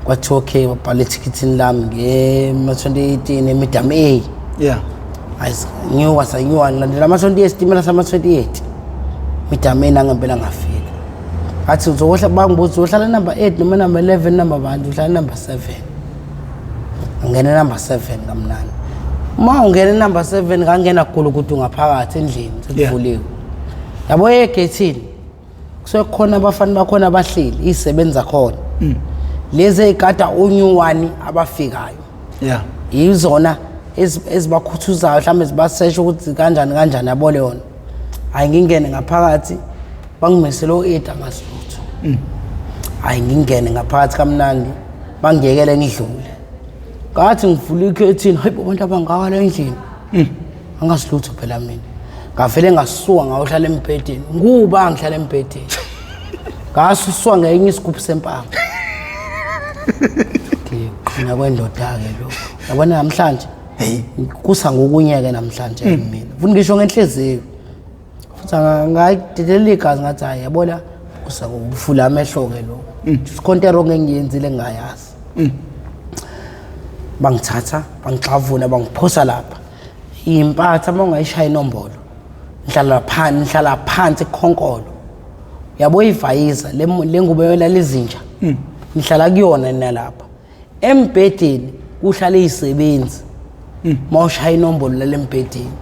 Kwathi okay wabhala ethikithini lami nge 2018 emidam A. Hayi ngiwa sanyiwa ngilandela ama 28 isitimela sama 28. Midam A nangempela ngafika. Ngathi uzohla bangibuza uzohlala number 8 noma number 11 number bani uhlala number 7. Ngene number 7 kamnandi. Uma ungena number 7 ngangena gulukudu ngaphakathi endlini sekuvuliwe. Yabo egethini kusuke kukhona abafana bakhona abahleli izisebenzi zakhona. Lezi ezigada unyuwani abafikayo. Yizona ezibakhuthuzayo mhlawumbe zibasesha ukuthi kanjani kanjani yabo leyona. Hayi ngingene ngaphakathi bangimisele o-8 angasilutho. Hayi ngingene ngaphakathi kamnandi bangiyekele ngidlule. Ngathi ngivula ikhethini, hayi bo abantu abangaka la endlini. Angasilutho phela mina. Ngavele ngasuka ngayohlala embhedeni. Nguba ngihlala embhedeni. Ngasuswa ngenye isigubhu sempama. Ngiqina kwendoda-ke lokho. Yabona namhlanje? Hey. Kusa ngokunye-ke namhlanje mina. Futhi ngisho ngenhliziyo. Futhi ngayidelela igazi ngathi hayi yabona kusa ngokuvula amehlo-ke lokho. Isikhonto engiyenzile ngingayazi. Bangithatha, bangixavuna, bangiphosa lapha. Impatha uma ungayishaya inombolo. Ngihlala phansi, ngihlala phansi ekhonkolo. Yabo ivayiza le ngubo yolala izinja. Ngihlala kuyona nalapha. Embhedeni kuhlala izisebenzi. Mawushaya inombolo lala embhedeni.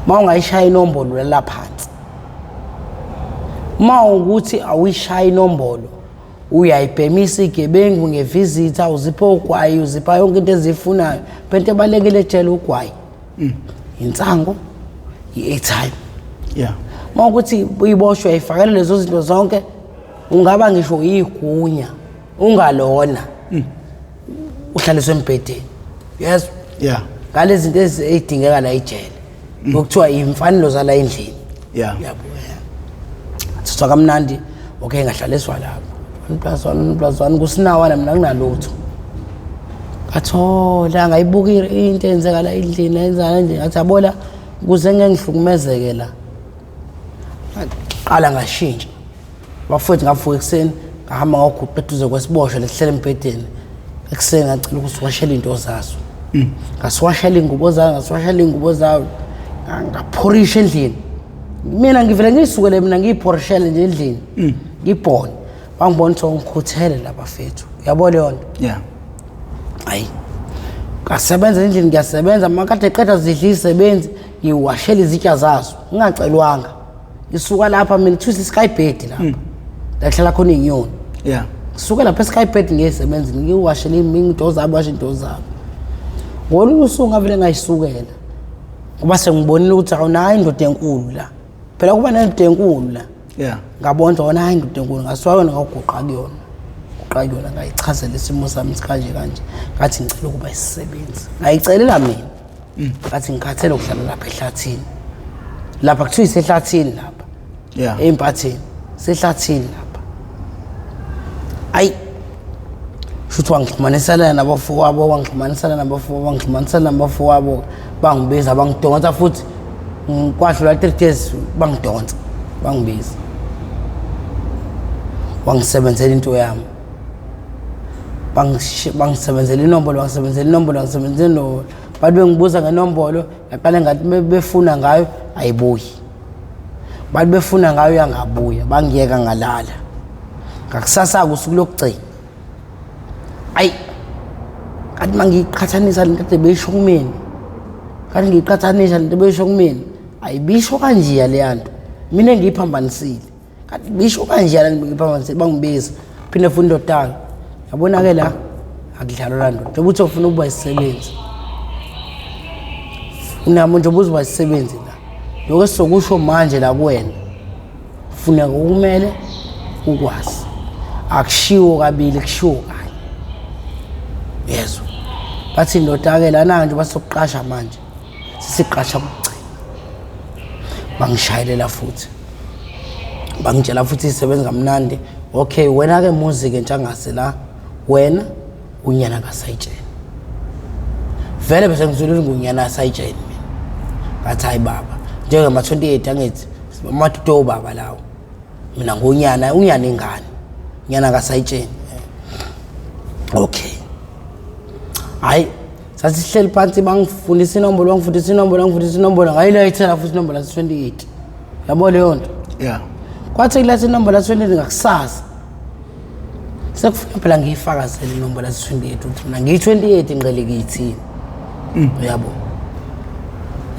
Mawungayishaya inombolo lala phansi. Mawukuthi awuyishaya inombolo uyayibhemisa igebengu ngevisitha, uzipha ugwayi, uzipha yonke into ezifunayo. Phela ebalekile ejele ugwayi. Insango, i-airtime. Mawukuthi uyiboshwe uyayifakela lezo zinto zonke, ungaba ngisho igunya ungalona. Uhlaliswe embhedeni. Yes. Ngalezi zinto ezidingeka la ejele. Okuthiwa imfanelo zala endlini. Yabo. Sithwa kamnandi, okay ngahlaliswa lapho. 1 plus 1, 1 plus 1 kusinawana mina nginalutho. Ngathola ngayibuka into eyenzeka la endlini, yenza endlini ngathi yabona ukuze ngeke ngihlukumezeke la. Ngaqala ngashintsha. Bafowethu ngavuka ekuseni ngahamba ngayoguqa eduze kwesiboshwa lesihlele embhedeni. Ekuseni ngacela ukusiwashela into zaso. Ngasiwashela ingubo zayo, ngasiwashela ingubo zayo. Ngaphorisha endlini. Mina ngivele ngiyisukele mina ngiyiphorishele nje endlini. Ngibhone. Bangibona ukuthi ngikhuthele labafethu. Uyabo leyo nto? Hayi. Ngasebenza endlini ngiyasebenza makade qeda zidla izisebenzi ngiwashela izitsha zazo ngingacelwanga. Ngisuka lapha mina kuthiwa sky bed lapha. La kuhlala khona izinyoni. Ngisuka lapha sky bed ngiyesebenza ngiwashela into zabo washe into zabo. Ngolunye usuku ngavele ngayisukela. Ngoba sengibonile ukuthi awunayo indoda enkulu la. Phela kuba nendoda enkulu la. Yeah. Ngabondla wona, hayi indoda enkulu, ngasuka yona ngaguqa kuyona. Guqa kuyona ngayichazela isimo sami sikanje kanje. Ngathi ngicela ukuba isisebenzi. Ngayicelela mina. Ngathi ngikhathele ukuhlala lapha ehlathini. Lapha kuthiwa isehlathini lapha. Yeah. Empatheni. Sehlathini lapha. Ayi shuthi wangixhumanisela nabafowabo, wangixhumanisela nabafowabo, wangixhumanisela nabafowabo, bangibiza bangidonsa futhi kwadlula 3 days bangidonsa bangibiza. Wangisebenzela into yami. Bangisebenzela inombolo, bangisebenzela inombolo, bangisebenzela inombolo. Bathi bengibuza ngenombolo, ngaqale ngathi befuna ngayo ayibuyi. Bathi befuna ngayo yangabuya, bangiyeka ngalala. Ngakusasa usuku lokugcina. Ayi kathi mangiyiqhathanisa lento kade beyisho kumina. Kathi ngiyiqhathanisa lento beyisho kumina. Ayibisho kanjeya leya nto. Mina engiyiphambanisile. Kathi bisho kanjeya lento ngiyiphambanisile bangibiza. Phinde futhi indodana. Yabona ke la akudlalwa la ndoda. Njengoba uthi ufuna ukuba isisebenzi. Unami njengoba uzoba isisebenzi la. Lokho esizokusho manje la kuwena. Funeka kumele ukwazi. Akushiwo kabili kushiwo kanye. Yezwa. Bathi indoda ke lana nje basokuqasha manje. Sisiqasha ukugcina. Bangishayelela futhi. Bangitshela futhi isebenza kamnandi. Okay, wena ke muzi ke ntshangase la. Wena unyana kaSayitsheni. Vele bese ngizwile ukuthi ngunyana kaSayitsheni mina. Ngathi hayi baba, njengama 28 angithi amadoda obaba lawo. Mina ngunyana, unyana ingane. Unyana kaSayitsheni. Okay. Hayi sasihleli phansi bangifundisa inombolo, bangifundisa inombolo, bangifundisa inombolo, ngayilayithela futhi inombolo yase-28. Yabo leyo nto. Yeah. Kwathi kuletha inombolo yase-28 ngakusasa. Sekufuna phela ngiyifakazele inombolo yase-28 ukuthi mina ngiyi-28 ngqele ngiyithini. Uyabo.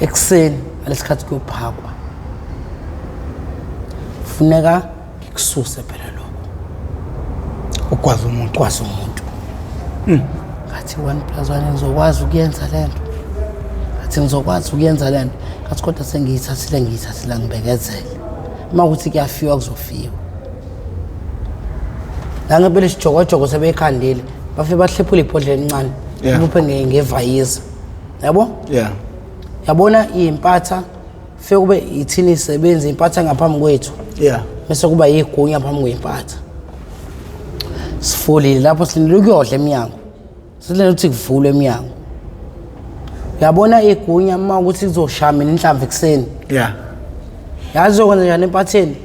Ekuseni ngalesikhathi kuyophakwa. Funeka ngikususe phela lokho. Ukwazi umuntu. Kwazi umuntu. Ngathi 1 plus 1 ngizokwazi ukuyenza lento. Ngathi ngizokwazi ukuyenza lento. Ngathi kodwa sengiyithathile ngiyithathile ngibekezele. Uma kuthi kuyafiwa kuzofiwa. La ngempela isijokojoko sebeyikhandile. Bafike bahlephula ibhodlela elincane. Yeah. Buphe ngevayiza. Yabo? Yeah. Yabona impatha fike kube ithini isebenzi impatha ngaphambi kwethu. Yeah. Bese kuba yigunya phambi kwempatha. Sifulile lapho silindele ukuyodla eminyango. Silindele ukuthi kuvulwe eminyango. Uyabona igunya uma ukuthi kuzoshaya mina inhlamvu ekuseni. Yeah. Yazi uzokwenza njani empatheni?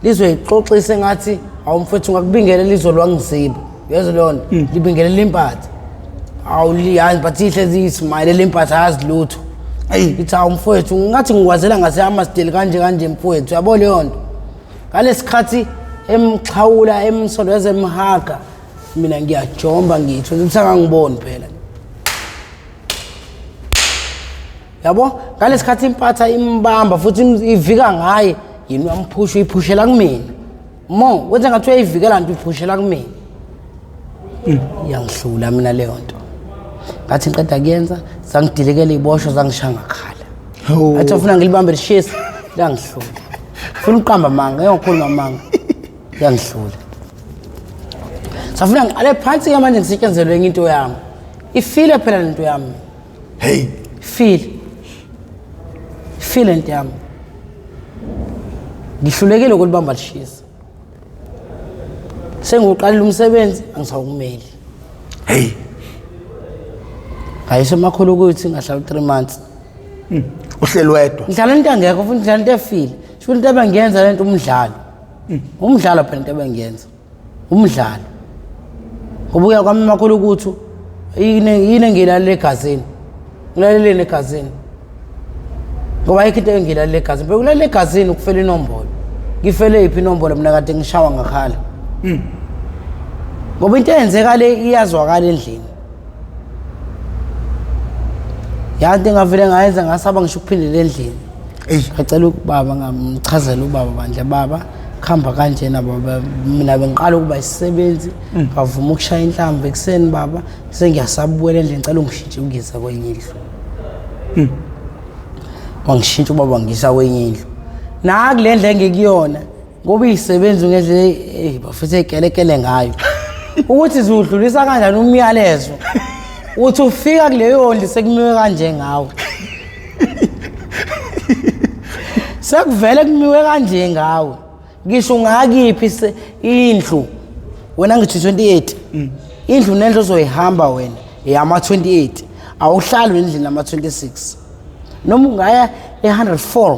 Lizoyixoxisa engathi awu mfethu ngakubingelela izolo wangiziba. Uyezwa leyo nto? Libingelela impatha. Awu liyazi but ihlezi ismayile impatha yazi lutho. Ayi. Ithi awu mfowethu ngathi ngikwazela ngase amasiteli kanje kanje mfowethu. Uyabo leyo nto? Ngalesikhathi emxhawula emsondeza emhaga mina ngiyajomba ngitho ukuthi angangiboni phela. Yabo ngalesikhathi impatha imbamba futhi ivika ngaye yini uyamphusha uyiphushela kumina. Mo wenza ngathi uyayivikela nto uyiphushela kumina. Iyangihlula mina leyo nto. Ngathi ngiqeda kuyenza zangidilikela iboshwa zangishaya ngakhala. Oh. Athi ufuna ngilibambe lishisa langihlula. Funa uqamba amanga, engokhuluma amanga. Yangihlula. Safuna ngiqale phansi ke manje ngisetshenzelwe enye into yami. Ifile phela lento yami. Hey. Ifile. Ifile into yami. Ngihlulekile ukulibamba lishisa. Sengiwuqalile umsebenzi angisawumeli. Hey. Ngayisho emakhulu ukuthi ngahlala 3 months. Uhleli wedwa. Ngidlala into angekho futhi ngidlala into efile. Sho into ebengiyenza lento umdlalo. Umdlalo phela into ebengiyenza. Umdlalo. Ngoba uya kwami emakhulu ukuthi yini engiyilalela egazini. Ngilaleleni egazini. Ngoba ayikho into engiyilalela egazini. Bekulalela egazini ukufela inombolo. Ngifele yiphi inombolo mina kade ngishawa ngakhala. Ngoba into eyenzeka le iyazwakala endlini. Yanto engavele ngayenza ngasaba ngisho ukuphindela endlini. Eyi. Ngacela ubaba ngamchazela ubaba bandla baba kuhamba kanjena baba mina bengiqala ukuba isisebenzi ngavuma ukushaya inhlamvu ekuseni baba sengiyasabuyela endlini ngicela ungishintshe ungiyisa kwenye indlu. Wangishintsha ubaba wangiyisa kwenye indlu. Nakule ndlela engikuyona ngoba iyisebenzi ngendlela eyi bafethu eyikelekele ngayo ukuthi ziwudlulisa kanjani umyalezo uthi ufika kuleyo ndlu sekumiwe kanje ngawe sekuvele kumiwe kanje ngawe ngisho ungakiphi indlu wena ngithi 28 indlu nendlu ozoyihamba wena eyama-28 awuhlali endlini ama-26 noma ungaya e-104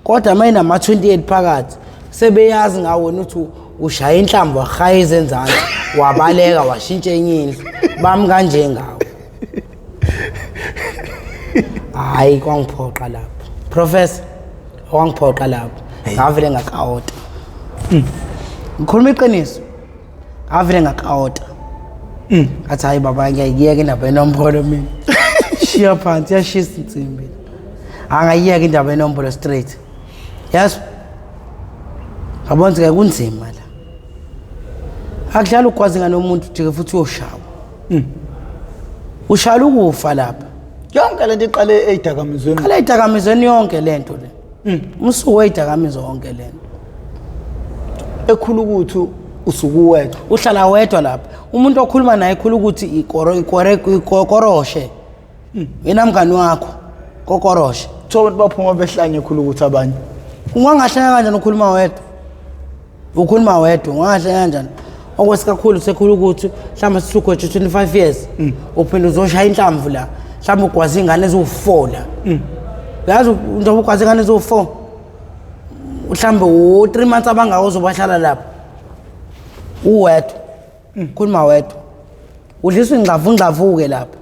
kodwa uma inama-28 phakathi sebeyazi ngawe wena ukuthi ushaya inhlamvu wahayiza enzansi wabaleka washintsha enye indlu bami kanje ngawe hhayi kwangiphoqa lapho professor wangiphoqa lapho ngavele ngakawota ngikhuluma iqiniso ngavele ngakawota ngathi hayi baba ngiyayiyeka indaba yenombolo mina shiya phansi yashisa insimbi angayiyeka indaba yenombolo straight yazi ngabona ukuthi kunzima la akudlala ukwazi ngane umuntu ujike futhi uyoshawa ushala ukufa lapha yonke lento iqale eyidakamizweni qala eyidakamizweni yonke lento le umsuku weyidakamizwa yonke lento ekhulu ukuthi usukuwedwa uhlala wedwa lapha umuntu okhuluma naye khulu ukuthi ikoro ikore ikokoroshe yena mngani wakho kokoroshe kuthiwa abantu baphuma behlanye ekhulu ukuthi abanye ungangahlanya kanjani ukhuluma wedwa ukhuluma wedwa ungahlanya kanjani okwesikakhulu sekhulu ukuthi mhlawumbe sisugweje 25 years uphinde uzoshaya inhlamvu la mhlawumbe ugwaza ingane eziwu-4 la uyazi njengoba ugwaza ingane eziwu-4 mhlawumbe u-3 months abangako uzobahlala lapho uwedwa khuluma wedwa udliswa ingxavungxavu-ke lapho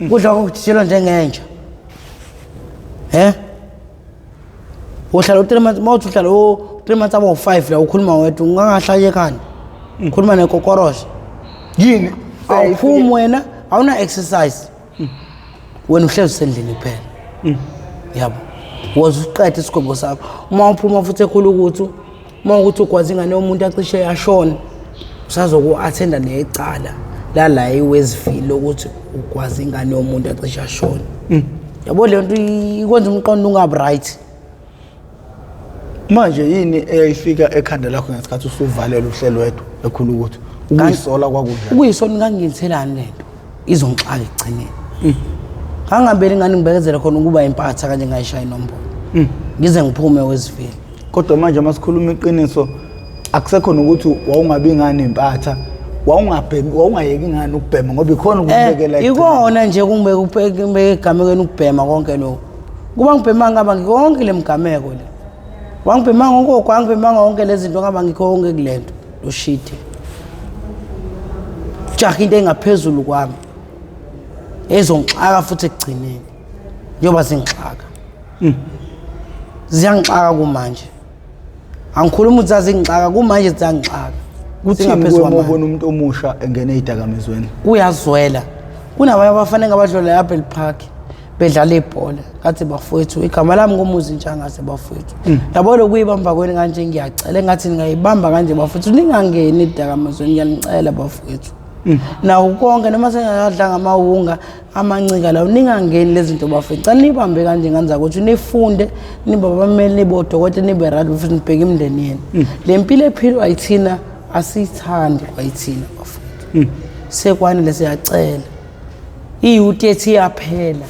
kudla kwakujitshelwa njengenja he uhlala u-3 months uma uthi uhlala u-3 months abawu-5 la ukhuluma wedwa ungangahlanye ekhanda ukhuluma nekokoroshe yini awuphumi wena awuna-exercise wena uhlezi usendlini kuphela yabo woze uqede isigwebo sakho uma uphuma futhi ekhulu ukuthi uma ukuthi ugwaza ingane yomuntu acishe yashona usazoku-athenda necala lala iwesivile ukuthi ugwaza ingane yomuntu acishe ashona yabo leyo nto ikwenza umqondo ungabi right manje yini eyayifika ekhanda lakho ngesikhathi usuvalelwe uhleli wedwa ekhulu ukuthi ukuyisola kwakunjani ukuyisona ngangiyithelani lento izongixaka ekugcineni ngangihambela ingane ngibekezele khona ukuba impatha kanje ngayishaya inombolo ngize ngiphume wesivile kodwa manje uma sikhuluma iqiniso akusekho nokuthi wawungabi ingane impatha wawungabhemi wawungayeki ingane ukubhema ngoba ikhona ukubekela Eh, ikona nje kungibeka egamekweni ukubhema konke lokho kuba ngibhema ngaba ngikonke le mgameko le wangibhema konke wangibhema konke lezi zinto ngaba ngikho konke kule nto lo shit jaha into engaphezulu kwami ezongixaka futhi ekugcineni njengoba zingixaka ziyangixaka kumanje angikhuluma ukuthi zazingixaka kumanje ziyangixaka kuthini Zingaphezu kuwe uma kwamandla. ubona umuntu omusha engena ey'dakamizweni kuyazwela kunabanye abafana engabadlula e-apple park bedlala ibhola ngathi bafowethu igama lami ngumuzi ntshangase bafowethu yabo lokuyibamba kweni kanje ngiyacela engathi ningayibamba kanje bafowethu ningangeni edakamizweni ngiyanicela bafowethu nawo konke noma sengingadlanga amawunga amancika lawo ningangeni lezi zinto bafowethu cela niyibambe kanje ngane zakwethu nifunde nibe abameli nibe odokotela nibe right futhi nibheke imindeni yenu le mpilo ephilwa yithina asiyithandi kwayithina bafowethu sekwanele siyacela i-youth yethu iyaphela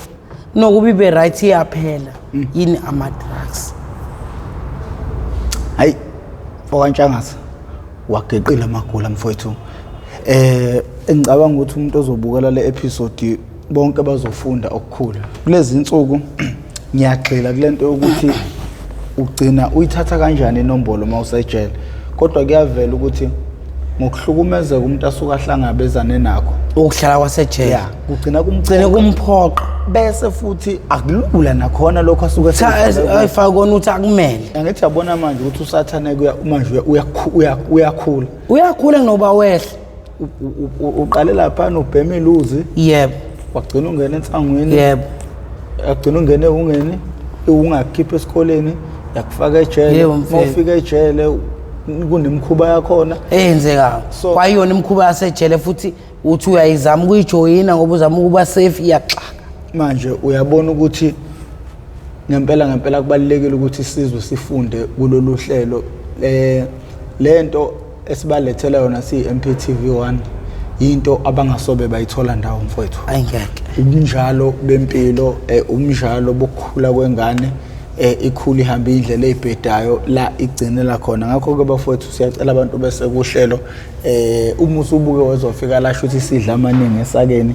kunokuba ibe right iyaphela yini ama-drugs hayi mfokantshangase wageqile amagula mfowethu engicabanga ukuthi umuntu ozobukela le episode bonke bazofunda okukhulu kulezi insuku ngiyagxila kulento yokuthi ugcina uyithatha kanjani inombolo uma usejele kodwa kuyavela ukuthi ngokuhlukumezeka umuntu asuke ahlangabezane nakho ukuhlala kwasejele ya kugcina gcine kumphoqa kumphoqa bese futhi akulula nakhona lokho asuke ayifake kona ukuthi akumele angithi yabona manje ukuthi usathane kuya manje uyakhula uyakhula kunoba wehle uqale laphana ubhema iluzi yebo wagcina ungena ensangwini yebo yagcina ungene ungeni ungakhipha esikoleni yakufaka ejele Yebo, uma mfethu. ufika ejele kunemikhuba yakhona eyenzekayo kwayiyona imikhuba yasejele futhi uthi uyayizama ukuyijoyina ngoba uzama ukuba safe iyaxaka manje uyabona ukuthi Ngempela ngempela kubalulekile ukuthi isizwe sifunde kulolu hlelo. Lento esibalethela yona siyi-MPTV 1 into abangasobe bayithola ndawo, mfowethu. Ayingeke. Ubunjalo bempilo, umnjalo bokukhula kwengane, ikhula ihambe indlela ezibhedayo la igcinela khona. Ngakho ke bafowethu, siyacela abantu bese kuhlelo, uma usubuke wezofika la, shuthi sidla amaningi esakeni.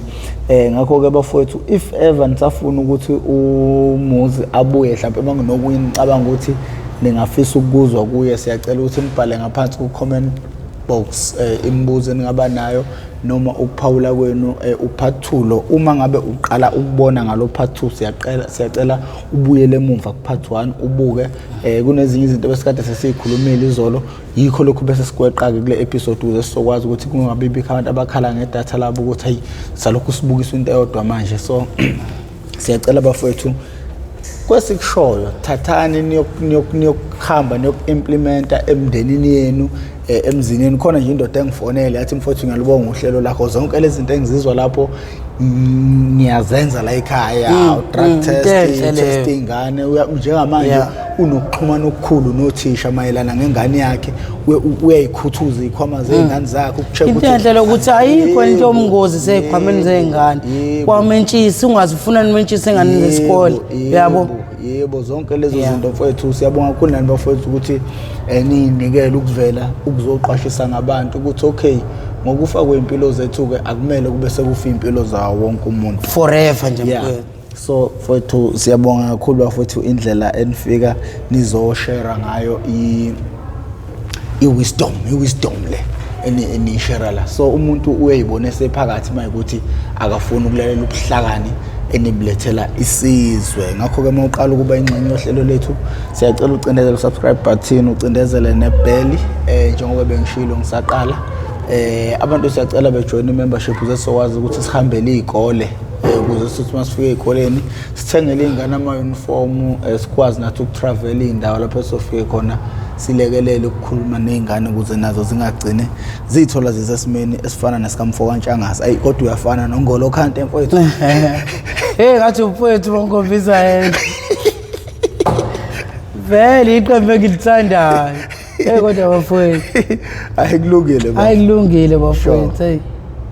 Ngakho ke bafowethu, if ever nisafuna ukuthi uMuzi abuye, mhlawumbe manginokunye nicabanga ukuthi ningafisa ukuzwa kuye, siyacela ukuthi nibhale ngaphansi ku comment box imibuzo eningaba nayo noma ukuphawula kwenu. Upart 2 lo, uma ngabe uqala ukubona ngalo part 2, siyacela ubuyele emumva ku part 1 ubuke. Kunezinye izinto besikade sesiyikhulumile izolo, yikho lokhu bese sikweqa ke kule episode ukuze sizokwazi ukuthi kungabi bikho abantu abakhala ngedatha labo ukuthi hayi, salokhu sibukiswa into eyodwa manje. So siyacela bafowethu, kwesikushoyo thathani niyokuhamba niyoku-implementa emndenini yenu, emzini yenu. Khona nje indoda engifonele yathi, "Mfowethu, ngiyalubonga uhlelo lakho. Zonke lezi zinto engizizwa lapho ngiyazenza la ekhaya, drug test, Into enhle leyo. test ingane." Njengamanje unokuxhumana okukhulu nothisha mayelana ngengane yakhe. Uyayikhuthuza iy'khwama zey'ngane zakhe uku-check Into enhle lokuthi ayikho into yomngozi sey'khwameni zey'ngane. Kwamentshisi, ungazi ufuna nimentshisi enganeni zesikole, yabo. Yebo, zonke lezo zinto mfowethu. Siyabonga kakhulu nani bafowethu ukuthi niyinikele ukuvela ukuzoqwashisa ngabantu ukuthi okay, ngokufa kwey'mpilo zethu-ke akumele kube sekufa iy'mpilo zawo wonke umuntu. Forever nje, mfowethu. So mfowethu, siyabonga kakhulu bafowethu indlela enifika nizoshare ngayo i-wisdom le eniyishare la. So umuntu uyayibona esephakathi mayikuthi akafuni ukulalela ubuhlakani enibulethela isizwe. Ngakho-ke uma uqala ukuba ingxenye yohlelo lethu, siyacela ucindezele u-subscribe button, ucindezele nebheli. Njengoba bengishilo ngisaqala, abantu siyacela bejoyine i-membership ukuze sizokwazi ukuthi sihambele iy'kole, ukuze sithi uma sifike ey'koleni sithengele iy'ngane ama-uniform, sikwazi nathi ukutravela iy'ndawo lapho esizofike khona silekelele ukukhuluma ney'ngane ukuze nazo zingagcine ziy'thola zisesimeni esifana nesikamfo kaNtshangase. Ayi, kodwa uyafana noNgolo Kante, mfowethu. Hey, ngathi umfowethu bangikhombisa yena vele iqembu engilithandayo. Hey, kodwa bafowethu. Ayi, kulungile, baba. Hayi, kulungile bafowethu, hey.